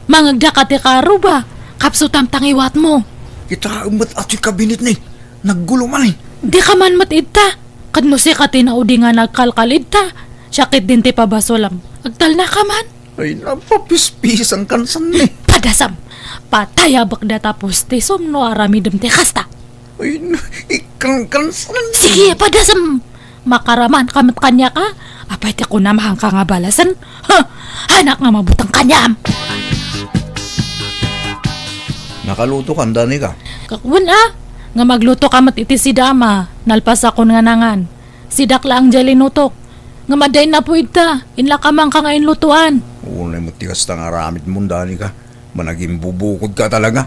Mangagda ka ti karuba. Kapsutam ta ngiwatmo. Kitaem met a ti kabinet ni. Naggulo man eh. Dika man met idta. Ket no sika ti naudi nga nagkalkal idta, siak ketdin ti pabasolam. Agtalnaka man. Ay, napapispisan kansan ni. Padasam! Patayabek data postisom no aramidem ti kasta. Ay, na, ikangkansan. Sige, padasam! Makaraman ka met kaniak a. Apay ti kunam, haanka nga balasen? Ha? Haanak nga mabuteng kaniam! Nakalutokan, Danica? Wen a, nga maglutoka met iti sidam a, nalpasakon nga nangan. Sidak laeng diay linutok. Ngem adda innapo idta, inlakamanka nga inlutoan. Unay met ti kasta nga aramidmo, Danica. Managimbubukodka talaga.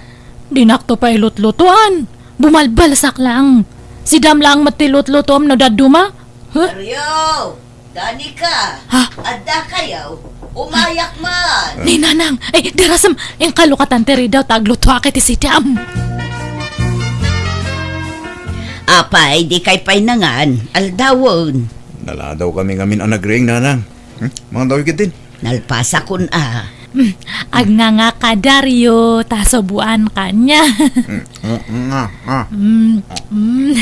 Dinakto pay lutlutoan. Bumalbalsak laeng. Sidam laeng met ti lutlutoam no dadduma. Huh? Dario! Danica! Ha? Adda kayo? Umayak man! Ni Nanang! Ay, darasem! Inkalokatan ti ridaw ta aglutoak iti sidam. Apay, dikay pay nangan, aldawen. Naladaw kami ngamin a nagriing, Nanang. Hmm? Mangan tayo ketdin. Nalpasakon a. Hmm, agnganga ka, Dario, ta subuan kaniak. Hmm, hmm, nga, nga. Hmm, hmm.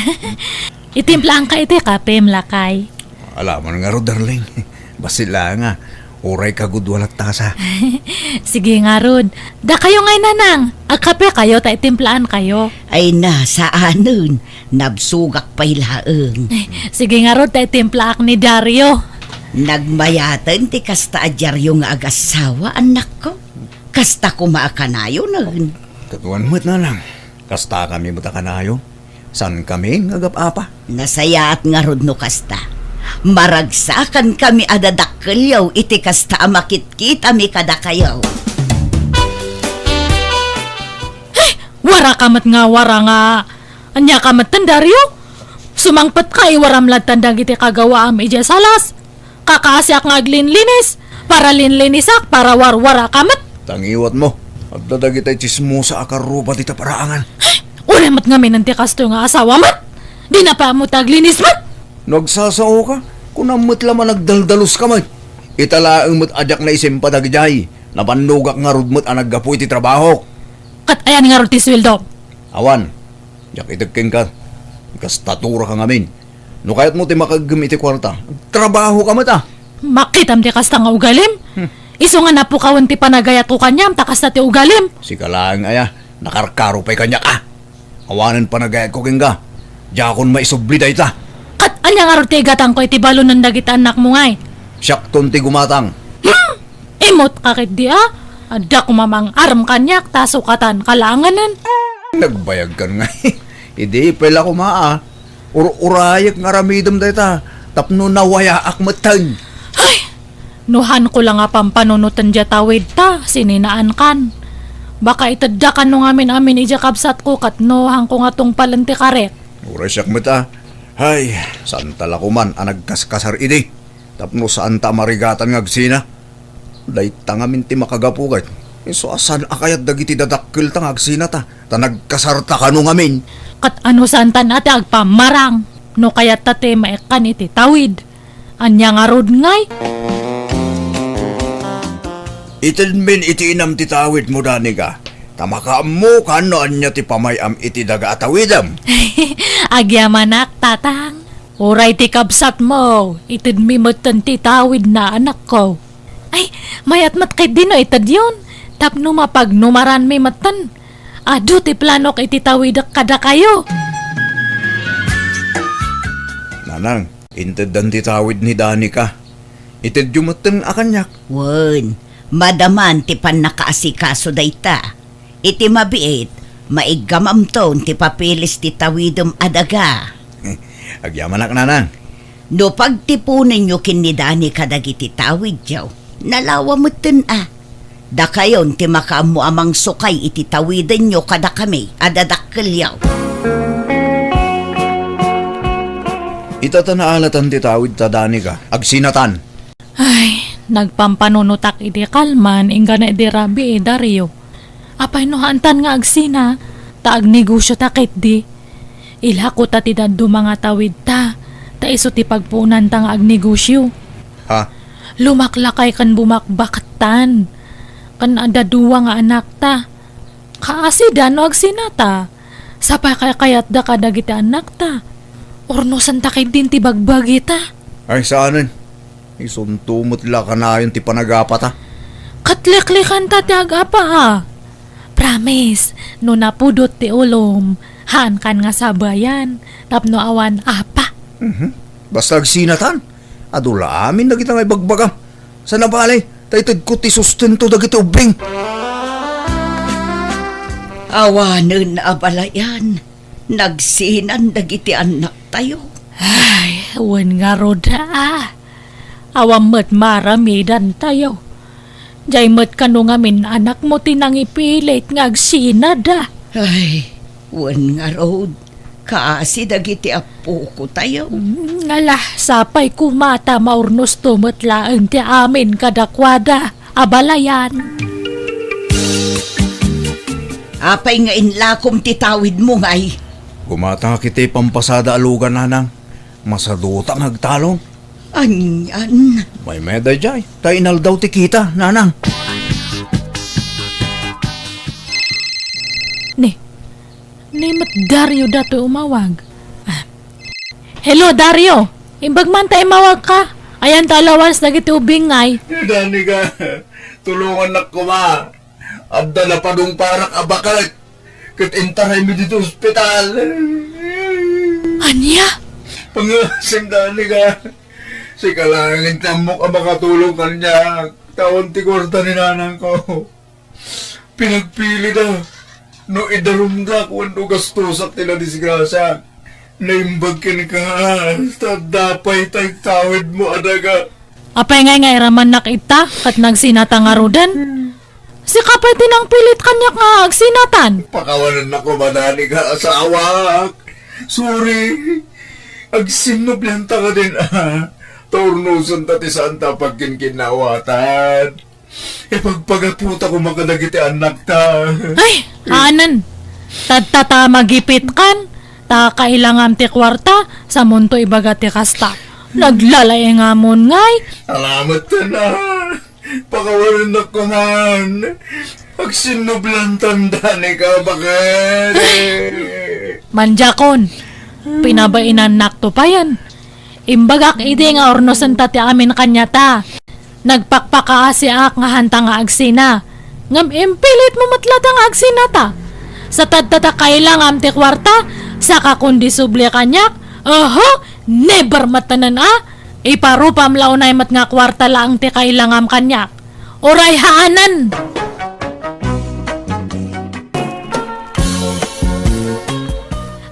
Itimplaanka iti kapem, lakay. Alaman ngarud, darling. Bassit laeng a. Uray kagudua latta sa. Sige ngarud. Dakayo ngay, Nanang. Agkapekayo ta itimplaankayo. Ay na, saanen. Nabsogak pay laeng. Sige ngarud ta itimplaak ni Dario. Nagmayaten ti kasta a diario nga agassawa, annakko. Kasta koma a kanayonen. Kaduan met, Nanang. Kastakami met a kanayon. Saankami nga agap-apa. Nasayaat ngarud no kasta. Maragsakankami a dadakkelyo iti kasta a makitkitami kadakayo. Ay, waraka met nga wara nga. Ania ka metten, Dario? Sumangpetka, iwaram ladtan dagiti kagawaam idiay salas. Kakaasiak nga aglinlinis. Para linlinisak, para warwaraka met. Ta ngiwatmo, adda dagiti tsismosa a karruba dita paraangan. Ay, uray met ngamin ti kastoy nga asawa met. Dina pay ammo ta aglinis met. No agsasaoka, kunam met la a nagdaldaluska met. Ita laeng met a diak naisimpa dagidiay. Nabannogak ngarud met a naggapu iti trabahok. Ket ayan ngarud ti sueldo? Awan. Diak ited kenka. Gastaturaka ngamin. No kayatmo ti makagem iti kuarta, trabahoka met a. Makitam ti kasta nga ugalim? Hmm. Isu nga napukawen ti panagayatko kaniam ta kasta ti ugalim. Sika laeng aya, nakarkaro pay kaniak a. Awanen panagayatko kenka. Diakon maisubli dayta. Ket ania ngarud ti igatangko iti balonen dagiti annakmo ngay? Siakton ti gumatang. Hmm! Immotka ketdi a? Adda koma mangarem kaniak ta sukatanka laengen. Nagbayagkan ngay. Idi pay la koma a. Ur-urayek nga aramidem dayta tapno nawayaak metten. Ay! No haanko la nga pampanunoten diay tawidta, sininaankan. Baka itedda kano ngamin-amin idiay kabsatko ket no haanko nga tungpalen ti karik. Uray siak met a. Ay, saanta la koman a nagkaskasar idi. Tapno saanta a marigatan nga agsina. Dayta ngamin ti makagapu ket isu a saan a kayat dagiti dadakkelta nga agsinata, ta nagkasarta kano ngamin. Ket ano saantan a ti agpammarang no kayatta ti maikkan iti tawid? Ania ngarud ngay? Itedmin iti inam ti tawidmo, Danica, ta makaammokan no ania ti pamay-am iti daga a tawidem. Agyamanak, Tatang. Uray ti kabsatmo, itedmi metten ti tawidna, anakko. Ay, mayat met ketdi no itedyon, tapno mapagnumaranmi metten. Adu ti planok iti tawidek kadakayo. Nanang, inteddan ti tawid ni Danica. Itedyo metten a kaniak. Wen, madaman ti pannakaasikaso dayta. Iti mabiit, maiggamamton ti papilis ti tawidem a daga. Agyamanak, Nanang. No pagtiponenyo ken ni Dani kadagiti tawidyo, nalawa metten a. Dakayon ti makaammo a mangsukay iti tawidenyo kadakami a dadakkelyo. Ita ta naalatan ti tawidta, Danica. Agsinatan. Ay, nagpampanunotak idi kalman, inggana idi rabii, Dario. Apay no haantan nga agsina, ta agnegosiota ketdi. Ilako ta ti dadduma nga tawidta, ta isu ti pagpuonanta nga agnegosio. Ha? Lumaklakay ken bumakbakettan, ken adda dua nga anakta. Kaasida no agsinata. Sapay kaykayatda kadagiti annakta. Urnosenta ketdin ti bagbagita. Ay, saanen. Isunto met la kanayon ti panagapata. Ket liklikanta ti agapa, a. Promise, no napudot ti ulom, haankan nga sabayan, tapno awan apa. Mhm. Basta agsinatan, adu la amin dagita nga ibagbagam. Saan a bale, ta itedko ti sustento dagiti ubbing. Awanen a balayan, nagsinan dagiti annaktayo. Ay, wen ngarud, a. Awan met maaramidantayo. Diay met kano ngamin anakmo ti nangipilit nga agsinada. Ay, wen ngarud, kaasi dagiti appokotayo. Mm, ala, sapay koma ta maurnosto met laeng ti amin kadakuada a balayan. Apay nga inlakom ti tawidmo, ngay? Gumatangak iti pampasada a lugan, nanang. Masaduta nga agtalon. Anian? Maymayat daydiay, ta inaldaw ti kita, nanang. Ni, ni met Dario datoy umawag. Ah. Hello, Dario! Imbag man ta imawagka. Ayan ta alawas dagiti ubing, ngay. Danica, tulongannak koma. Adda napadungparak a baket ket intaraymi ditoy ospital. Ania? Pangaasim, Danica. Sika laeng ti ammok a makatulong kaniak. Ta awan ti kuarta ni nanangko. Pinagpilida no idarumdak wenno gastosak ti nadisgrasiak. Naimbag kenka, ta adda pay ti tawidmo a daga. Apay ngay nga iramannak ita ket nagsinata ngaruden? Sika pay ti nangpilit kaniak nga agsinatan. Pakawanennak koma, Danica, asawak. Sorry. Agsinnublianta kadin, a. Ta urnosenta ti saanta a pagkinkinnaawatan. Ipagpagapota koma kadagiti annakta. Ay, anen. Tadta ta magipitkan. Ta kailangam ti kuarta, samonto ibaga ti kasta. Naglalaengamon ngay. Salamat, a. Pakawanennak koman. Agsinnublantan, Danica, baket. Mandiakon, pinabainannakto payen. Imbagak idi nga urnosenta ti amin kaniata. Nagpakpakaasiak nga hanta nga agsina. Ngem impilitmo met latta nga agsinata. Sa tadta ta kailangam ti kuarta, saka kon disubli kaniak, oho, never met tanan a. Iparupam la unay met nga kuarta laeng ti kailangam kaniak. Uray haanen!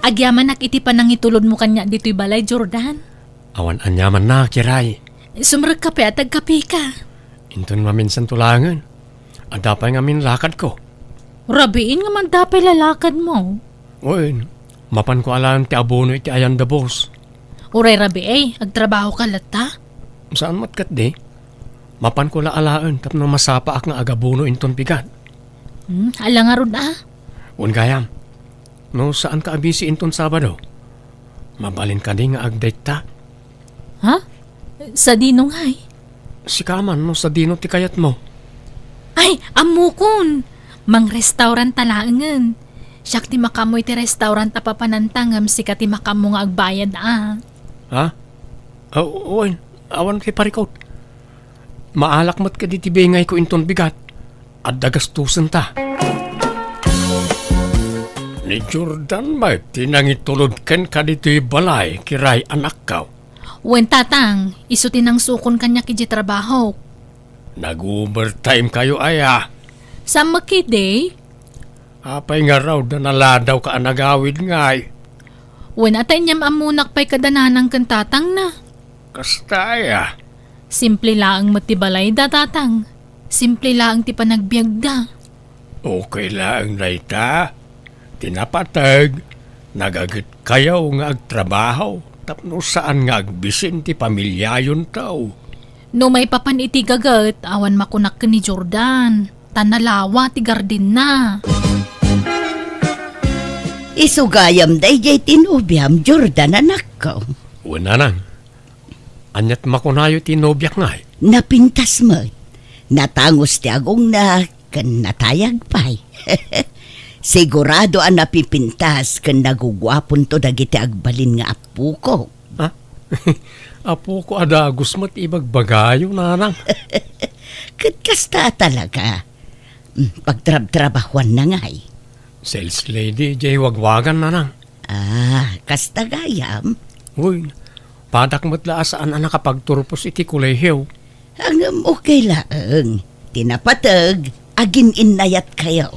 Agyamanak iti panangitulodmo kaniak ditoy balay, Jordan. Awan aniamanna, Kiray. Sumrekka pay a tagkapika. Inton maminsanto laengen. Adda pay ngamin lakadko. Rabiin nga adda pay lalakadmo. Wen, mapanko alaen ti abono iti ayan da boss. Uray rabii, agtrabahoka latta? Saan met ketdi. Mapanko la alaen tapno masapaak nga agabono inton bigat. Hmm, ala ngarud a. Wen gayam, no saanka a busy inton Sabado, mabalin kadi nga agdate ta? Ha? Sadino ngay? Sika man no sadino ti kayatmo. Ay, ammokon! Mangrestaurant ta laengen. Siak ti makaammo iti restaurant a papananta ngem sika ti makaammo nga agbayad a. Ha? Aw, wen, awan ti parikut. Maalak met kadi ti bingayko inton bigat. Adda gastosenta. Ni Jordan met ti nangitulod kenka ditoy balay, Kiray, anakko. Wen, tatang, isu ti nangsukon kaniak idiay trabahok. Nag-overtime kayo aya? Saan met ketdi? Apay ngarud a naladawka a nagawid ngay? Wen, a ta inyam ammonak pay kada nanang ken tatangna. Kasta aya? Simple laeng met ti balayda, tatang. Simple laeng ti panagbiagda. Okay laeng dayta. Ti napateg, nagaget kayo nga agtrabaho tapno saan nga agbisin ti pamiliayonto. No maipapan iti gaget, awan makunak ken ni Jordan, ta nalawa ti gardinna. Isu gayam daydiay ti nobiam, Jordan, anakko. Wen, nanang. Aniat makunayo ti nobiak ngay? Napintas met. Natangus ti agongna ken natayag pay. Sigurado a napipintas ken naguguaponto dagiti agbalin nga apoko. Ha? Apoko a dagus met ibagbagayo, nanang. Ket kasta talaga. Mm, pagtrabtrabahuan na ngay. Sales lady, jay wagwagan, nanang. Ah, kasta gayam? Uy, padak met la a saan a nakapagturpos iti kolehiyo. Ngem okay laeng. Ti napateg, agin-innayat kayo.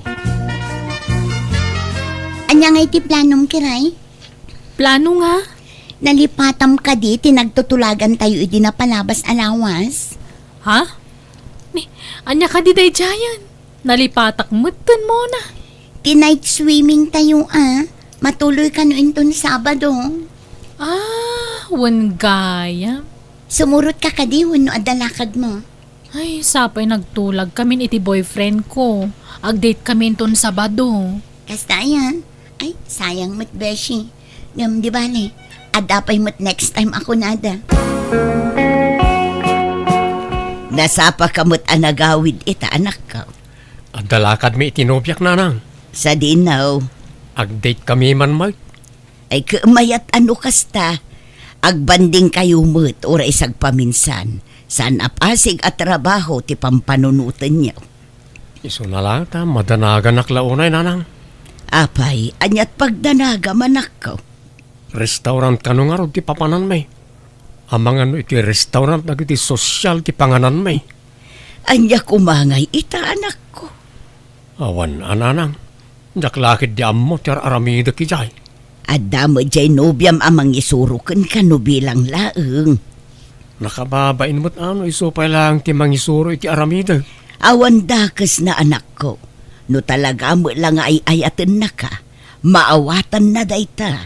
Ania nga iti planom, Kiray? Plano nga? Nalipatam kadi ti nagtutulagan tayo idi napalabas a lawas? Ha? Ni, ania kadi daydiayen? Nalipatak metten, Mona. Ti night swimming tayo, a. Matuloy kano inton Sabado. Ah, wen gayam. Sumurot ka kadi wenno adda lakad mo? Ay, sapay nagtulag kamin iti boyfriend ko. Ag-date kami inton Sabado. Kasta ayan? Ay, sayang met, beshi. Ngem di bale, adda pay met next time a kunada. Nasapa ka met a nagawid ita, anakko. Adda lakadmi iti nobiak, nanang. Sadino? Ag-date kami man met. Ay, ket mayat a no kasta. Agbanding kayo met, uray sagpaminsan. Saan a pasig a trabaho ti pampanunotenyo? Isuna la ta madanaganak la unay, nanang. Apay, aniat pagdanagam, anakko? Restaurant kano ngarud ti papananmi? Amangan no iti restaurant dagiti sosyal ti pangananmi. Ania koma ngay ita, anakko? Awan a, nanang. Diak la ketdi ammo ti ar-aramidek idiay. Adda met diay nobiam a mangisuro kenka no bilang laeng. Nakababain met a no isu pay laeng ti mangisuro iti aramidek. Awan dakesna, anakko. No talaga met la nga ay-ayatennaka, maawatanna dayta.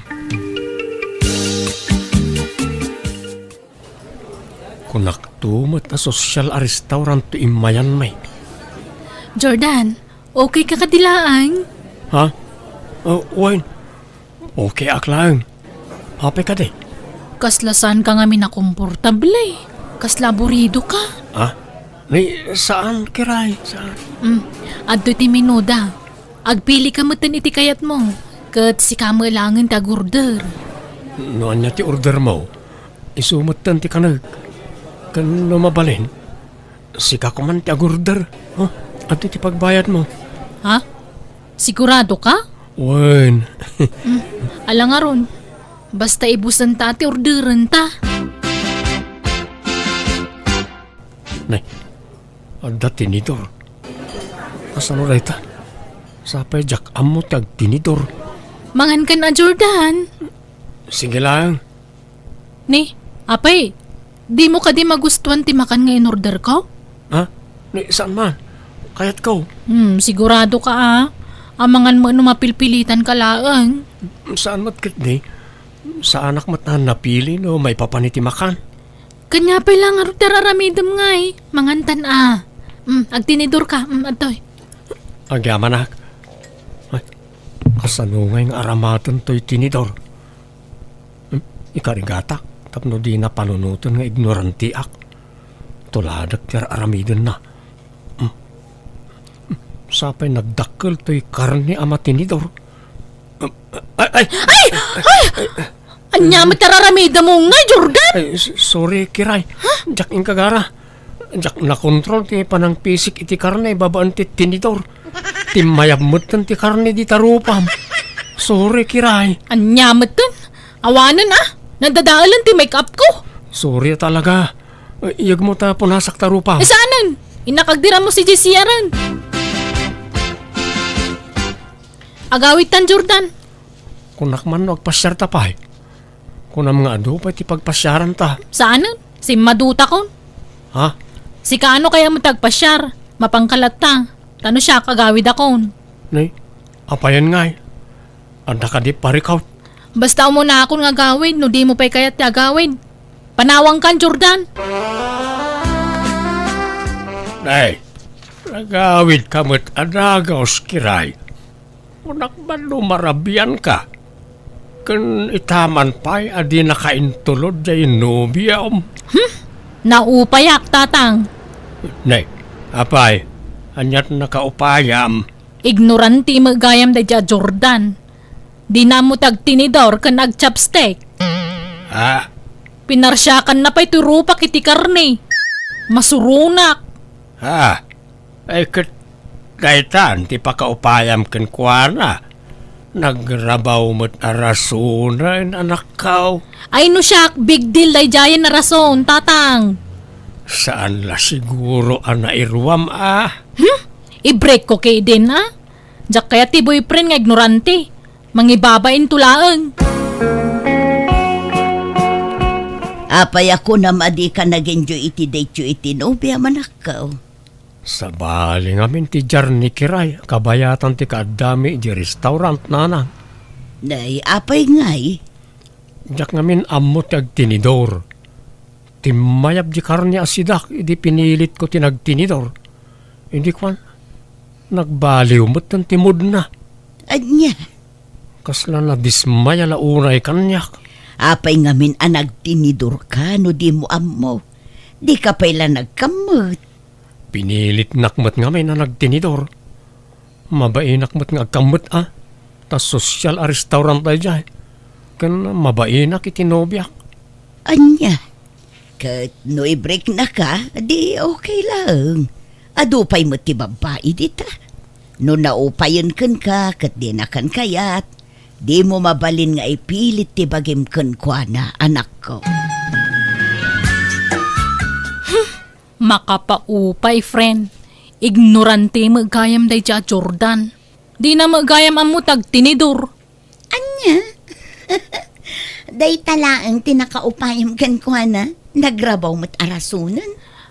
Kunakto met a sosyal a restaurant ti immayanmi. Jordan, okay ka kadi laeng? Ha? Oh, wen. Okay ak laeng. Apay kadi? Kasla saan ka ngamin a komportable. Kasla aburido ka. Ha? Ni, saan, Kiray? Saan? Mm, adtoy ti menuda. Agpili ka metten iti kayatmo, ket sika met laengen ti agorder. No ania ti ordermo, isu metten ti kanek. Ken no mabalin, sika koman ti agorder. Oh, adtoy ti pagbayadmo. Ha? Sigurado ka? Wen. Mm, ala ngarud. Basta ibusenta ti orderenta. Nay, adda tinidor. Kasano dayta? Sapay diak ammo ti agtinidor. Mangankan a, Jordan. Sige laeng. Ni, apay, dimo kadi magustuan ti makan nga inorderko? Ha? Ni, saan man? Kayatko. Hmm, sigurado ka, a. Amangan mo no mapilpilitan ka laeng. Saan met ketdi? Saanak met a napili no maipapan iti makan. Kanya pay la ngarud ti ar-aramidem ngay. Mangantan a. Mm, agtinidor ka. Mm, adtoy. Agyamanak. Ay, kasano ngay nga aramaten toy tinidor? Mm, ikarigatak tapno dina panunoten nga ignorantiak. Tuladek ti ar-aramidenna. Mm. Sapay nagdakkel toy karne a matinidor. Ay, ay! Ay! Ay! Ania met ti ar-aramidem ngay, Jordan? Ay, s-, sorry, Kiray. Ha? Diak inkagara. Diak nakontrol ti panangpisik iti karne babaen ti tinidor. Timmayab metten ti karne dita rupam. Sorry, Kiray. Ania metten? Awanen, a. Nadadaelen ti make-up ko. Sorry talaga. Iyegmo ta punasak ta rupam. Eh, saanen? Innak agdiram mo si J C R-en. Agawidtan, Jordan. Kunak man no agpasiarta pay. Kunam nga adu pay ti pagpasiaranta. Saanen? Simmadutakon. Ha? Sika ano kayat met ti agpasiar? Mapanka latta. Ta no siak, agawidakon. Nay, apayen ngay? Adda kadi parikawt? Basta umunakon nga agawid no dimo pay kayat ti agawid. Panawangkan, Jordan! Nay, nagawidka met a dagus, Kiray. Kunak man no marabianka. Ken ita man pay a dinaka intulod diay nobiam. Hmm? Naupayak, Tatang. Nay, apay, aniat nakaupayam? Ignorante met gayam daydiay a Jordan. Dina ammo ti agtinidor ken agchopstick. Ah, Pinarsiakanna pay ti rupak iti karne. Masuronak. Ah, ay ket daytan ti pakaupayam kenkuana. Nagrabaw met a rasonen, anakko. Ay no siak, big deal daydiayen a rason, tatang. Saan la siguro a nairuam a? Hmm? I-break ko ketdin a? Diak kayat ti boyfriend nga ignorante. Mangibabain to laeng. Apay a kunam a dika nag-enjoy iti daytoy iti nobiam, anakko? Sabali ngamin ti jarni, Kiray, kabayatan ti kaaddami idiay restaurant, nanang. Nay, apay ngay? Diak ngamin ammo ti agtinidor. Timmayab di karne a sidak idi pinilitko ti nagtinidor. Idi kuan, nagbaliw metten ti moodna. Ania? Kasla nadismaya la unay kaniak. Apay ngamin a nagtinidorka no dimo ammo? Dika pay la nagkammet. Pinilitnak met ngamin a nagtinidor. Mabainak met nga agkammet a, ta sosyal a restaurant daydiay. Ken mabainak iti nobiak. Ania? Ket no i-breaknaka, di okay laeng. Adu pay met ti babbai dita. No naupayen kenka ket dinakan kayat, dimo mabalin nga ipilit ti bagim kenkuana, anakko. Makapaupay, friend. Ignorante met gayam daydiay a Jordan. Dina met gayam ammo ti agtinidor. Ania? Dayta laeng ti nakaupayam kenkuana. Nagrabaw met a rasonen.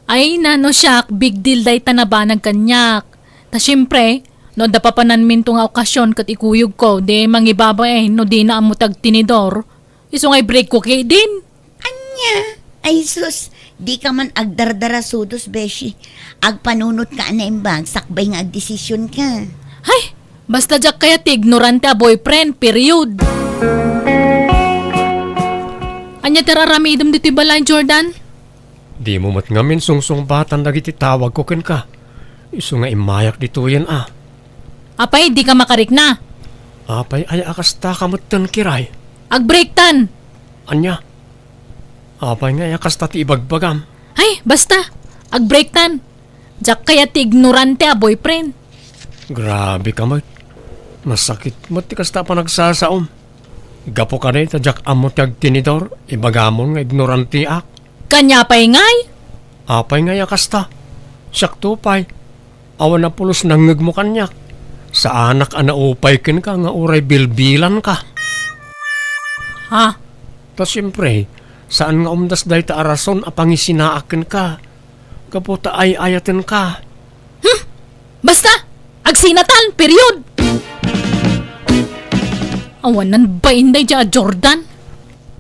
Ay, nano siak, big deal dayta nabanag kaniak. Ta siempre, no adda papananminto nga okasion ket ikuyogko, di mangibabain no dina ammo ti agtinidor. Isu nga i-break ko ketdin. Ania? Ay sus, dika man agdardarasudos, beshi. Agpanunotka a naimbag sakbay nga agdesisionka. Hay, basta diak kayat ti ignorante a boyfriend, period. Ania ti ar-aramidem ditoy balay, Jordan? Dimo met ngamin sungsungbatan dagiti tawagko kenka. Isu nga immayak ditoyen a. Apay, dika makarikna? Apay, aya a kastaka metten, Kiray? Agbreaktan! Ania? Apay nga aya kasta ti ibagbagam? Ay, basta! Agbreaktan! Diak kayat ti ignorante a boyfriend. Grabe ka met. Masakit met ti kasta a panagsasaom. Gapu kadi ta diak ammo ti agtinidor, ibagamon nga ignoranteak. Kania pay ngay? Apay ngay a kasta? Siakto pay. Awan a pulos nangngegmo kaniak. Saanak a naupay kenka nga uray bilbilanka. Ha? Ta siempre, saan nga umdas dayta a rason a pangisinaak kenka. Gapu ta ay-ayatenka. Hmm? Basta, agsinatan, period! Awanan bain daydiay a Jordan.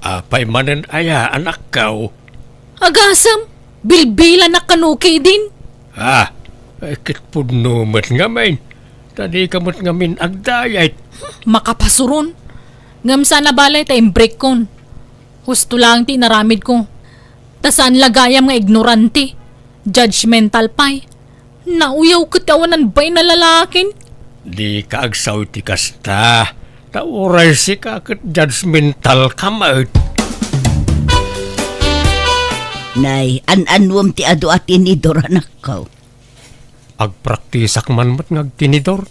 Apay manen aya, anakko? Agasem, bilbilanak kano ketdin. Ah, ay, ket pudno met ngamin. Ta dika met ngamin agdayet. Makapasuron. Ngem saan a bale ta imbreakkon. Husto laeng ti inaramidko. Ta saan la gayam nga ignorante, judgmental pay. Nauyaw ket awanan bain a lalakin. Dika agsaw iti kasta. Ta uray sika ket judgmental ka met. Nay, an-anuem ti adu a tinidor, anakko? Agpraktisak man met nga agtinidor.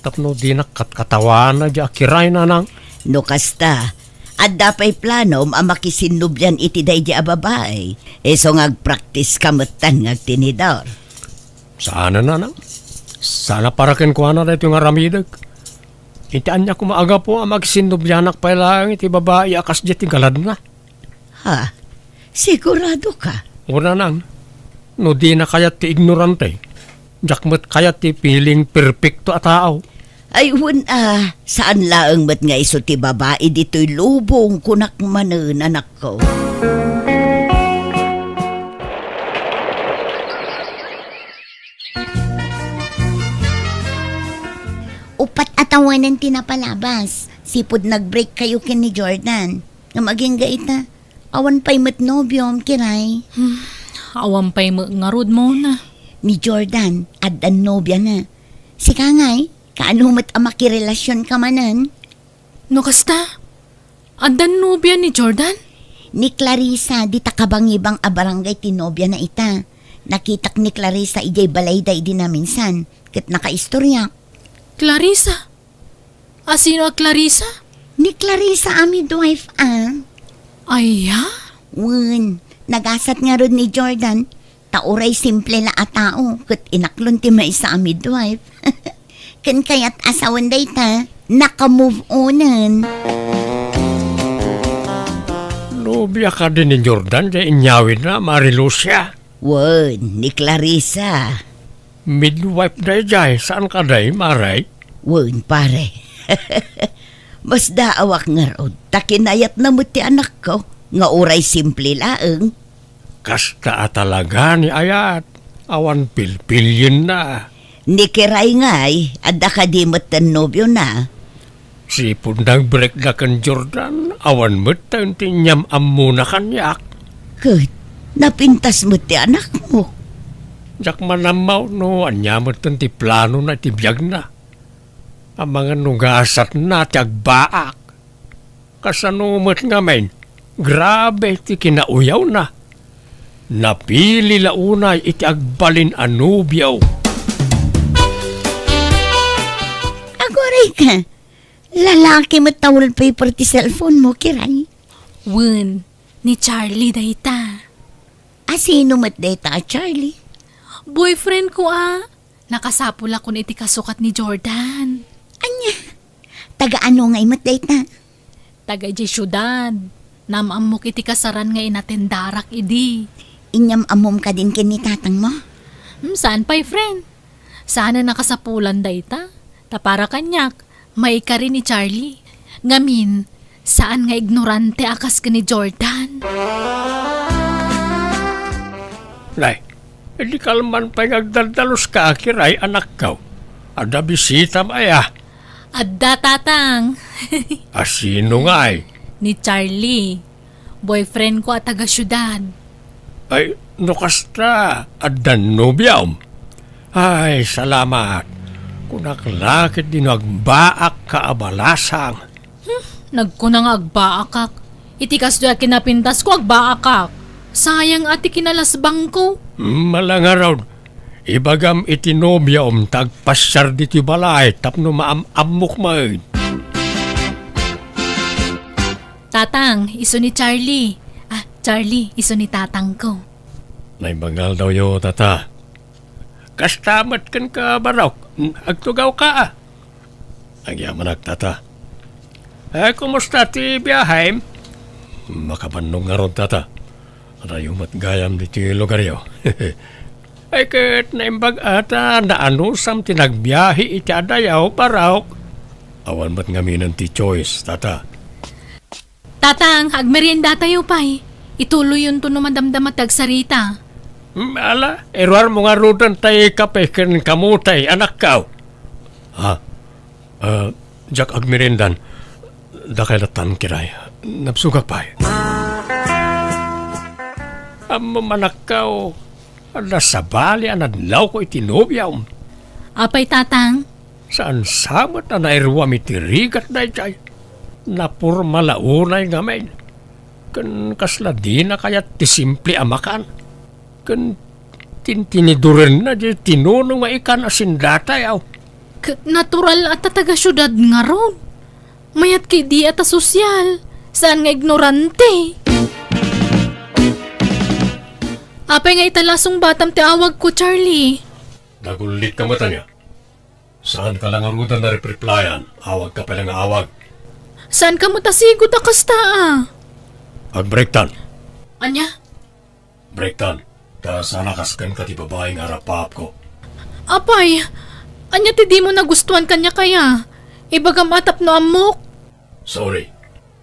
Tapno dinak katkatawana di a Kiray, nanang. No kasta, adda pay planom a makisinnobian iti daydi a babai? Isu nga agpraktiska metten nga agtinidor. Saan a, nanang. Saan a para kenkuana daytoy nga aramidek. Iti ania koma a gapu a makisinnobianak pay laeng iti babai a kasdiay ti galadna? Ha? Sigurado ka? O, nanang, no dina kayat ti ignorante, diak met kayat ti piling perpekto a tao. Ay, wen a, saan laeng met nga isu ti babai ditoy lubong, kunak manen, anakko. Uppat a tawenan ti napalabas. Sipud nag-break kayo ken ni Jordan. Ngem agingga ita, awan pay met nobiom, Kiray. Hmm, awan pay met ngarud, Mona. Ni Jordan, addan nobiana. Sika ngay, Kaano met a makirelasionka manen? No kasta, addan nobia ni Jordan? Ni Clarissa, dita kabangibang a barangay ti nobiana ita. Nakitak ni Clarissa idiay balayda idi naminsan, ket nakaistoriak. Clarissa? A sino a Clarissa? Ni Clarissa a midwife, a. Aya? Wen, nagasat ngarud ni Jordan, ta uray simple la a tao, ket inaklon ti maysa a midwife. Ken kayat a sawen dayta, naka-move onen. Nobia kadi ni Jordan ti inyawidna, Mari Lucia? Wen, ni Clarissa. Midwife daydiay, saan kadi, Mari? Wen, pare. Masdaawak ngarud, ta kinayatna met ti anakko, nga uray simple laeng. Kasta a talaga ni ayat, awan pilpilienna. Ni Kiray ngay, adda kadi metten nobiona? Sipud nagbreakda ken Jordan, awan metten ti inyam-ammona kaniak. Ket, napintas met ti anakmo. Diak manammaw no ania metten ti planona iti biagna. Amangan no gasatna ti agbaak. Kasano met ngamin, grabe ti kinauyawna. Napili la unay iti agbalin a nobio. Aguray ka, lalaki met ta wallpaper ti cellphone mo, Kiray. Wen, ni Charlie dayta. A sino met dayta a Charlie? Boyfriend ko a. Nakasapulakon iti kasukat ni Jordan. Ania? Taga ano ngay met dayta? Taga idiay siudad. Naam-ammok iti kasaran nga inatendarak idi. Inyam-ammom kadin ken ni tatangmo? Hmm, saan pay, friend. Saan a nakasapulan dayta. Ta para kaniak, maikari ni Charlie. Ngamin, saan nga ignorante a kas ken ni Jordan. Nay, idi kalman pay nga agdaldaluska, Kiray, anakko. Adda bisitam aya? Adda, Tatang. A sino ngay? Ni Charlie. Boyfriend ko a taga siudad. Ay, no kasta, addan nobiom? Ay, salamat. Kunak la ketdi no agbaakka a balasang. Hmm, nagkuna nga agbaakak. Iti kastoy a kinapintasko, agbaakak. Sayang a ti kinalasbangko. Hmm, ala ngarud. Ibagam iti nobiom ta agpasiar ditoy balay tapno maam-ammok met. Tatang, isu ni Charlie. Ah, Charlie, isu ni tatangko. Naimbag nga aldawyo, tata. Kasta met kenka, Barok. Agtugawka, a. Agyamanak, tata. Eh, kumusta ti biahem? Makabannog ngarud, tata. Adayo met gayam ditoy lugaryo. Ay, ket naimbag a ta naanusam ti nagbiahe iti adayo, Barok. Awan met ngaminen ti choice, tata. Tatang, agmeriendatayo pay. Ituloyonto no madamdama ti agsarita. Mm, ala, iruarmo ngaruden tay kape ken kamutay, anakko. Ha? Ah, diak agmeriendan. Dakay lattan, Kiray. Nabsogak pay. Ammom, anakko, adda sabali a nadlawko iti nobiom. Apay, Tatang? Saan sa met a nairuam iti rigat daydiay? Naporma la unay ngamin. Ken kasla dina kayat ti simple a makan. Ken tintinidurenna diay tinuno nga ikan a sindatayo. Ket natural a ta taga siudad ngarud. Mayat ketdi a ta sosyal, saan nga ignorante. Apay nga ita la sungbatam ti awagko, Charlie? Nagullitka met ania? Saanka la ngaruden a repreplayan, awagka pay la nga awag. Saanka met a sigud a kasta, a. Agbreaktan. Ania? Breaktan, ta saan a kas kenka ti babai nga arapaapko. Apay, ania ti dimo nagustuan kaniak aya? Ibagam a tapno ammok. Sorry,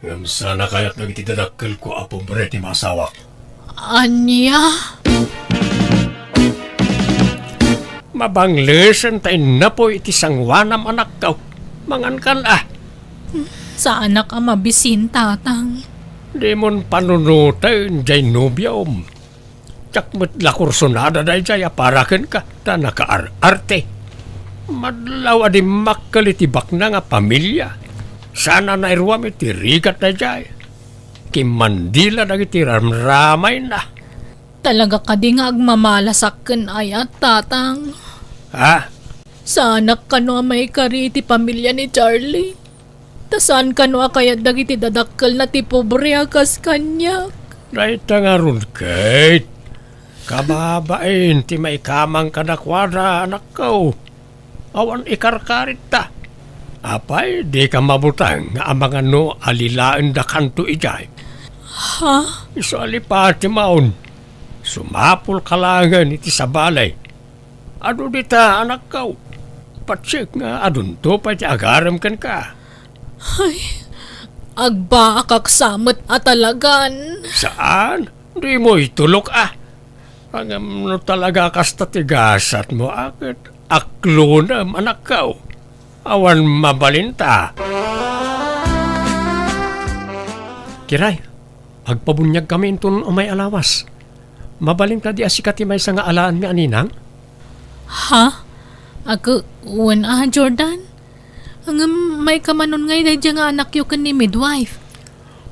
ngem saan a kayat dagiti dadakkelko a pobre ti maasawak. Ania? Mabanglesen ta innapoy iti sangoanam, anakko. Mangankan a. Saanak a mabisin, Tatang. Dimon panunoten diay nobiom. Diak met la kursunada daydiay a para kenka, ta nakaar-arte. Madlaw a dimmakkel iti bakna nga pamilia. Saan a nairuam iti rigat daydiay. Kimmandila dagiti ramramayna. Talaga kadi nga agmamalasak ken ayat, Tatang? Ha? Saanak kano a maikari iti pamilia ni Charlie. Ta saan kano a kayat dagiti dadakkelna ti pobre a kas kaniak. Dayta ngarud, Kate. Kababain ti maikamang kadakuada, anakko. Awan ikarkaritta. Apay, dika mabutang nga amangan no alilaendakanto idiay? Ha? Isu a lipati maon. Sumapulka laengen iti sabali. Adu dita, anakko. Patsek nga adunto pay ti agarem kenka. Ay, agbaakak sa met a talagan. Saan? Dimo itulok a. Ngem no talaga kasta ti gasatmo, a ket aklonem, anakko. Awan mabalinta. Kiray, agpabuniagkami inton umay a lawas. Mabalin kadi a sika ti maysa nga alaanmi a ninang? Ha? Ako, wen a, Jordan? Ngem maikamanon ngay daydiay nga anakyo ken ni midwife?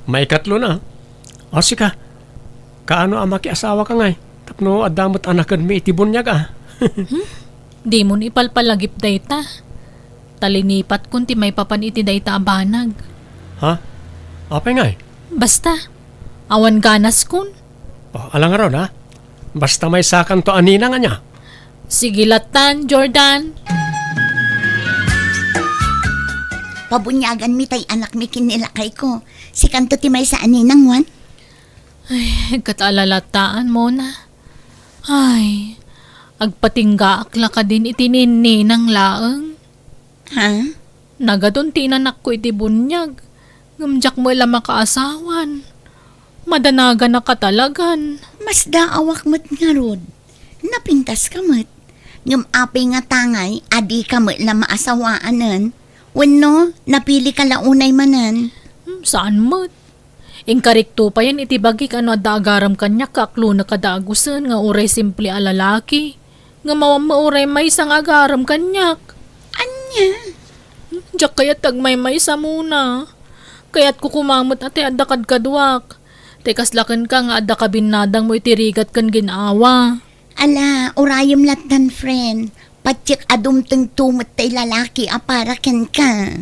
Maikatlo na. O sika, kaano a makiasawaka ngay? Tapno adda met a nakedmi iti buniag a. Hmm? Dimon ipalpalagip dayta. Ta linipatkon ti maipapan iti dayta a banag. Ha? Apay ngay? Basta, awan ganaskon. O, ala ngarud, ha? Basta maysakanto a ninang ania. Sige latan, Jordan. Pabuniaganmi tay anakmi ken ni lakayko. Sikanto ti maysa a ninang, wen? Ay, ket ala lataan, Mona. Ay, agpatinggaak la kadin iti ninang laeng. Ha? Nagadun ti inanakko iti buniag, ngem diak met la makaasawan. Madanaganak a talagan. Masdaawak met ngarud. Napintaska met. Ngem apay ngata ngay a dika met la maasawaanen? Wenno, napilika la unay manen? Hmm, saan met. Inkarikto payen iti bagik a no adda agarem kaniak nga aklonek a dagusen nga uray simple a lalaki. Ngem awan met uray maysa nga agarem kaniak. Ania? Hmm, diak kayat ti agmaymaysa, Mona. Kayatko koma met a tay adda kadkaduak. Tay kasla kenka nga adda kabinnadangmo iti rigat ken gin-awa. Ala, urayem latan, friend. Patiek a dumtengto met tay lalaki a para kenka.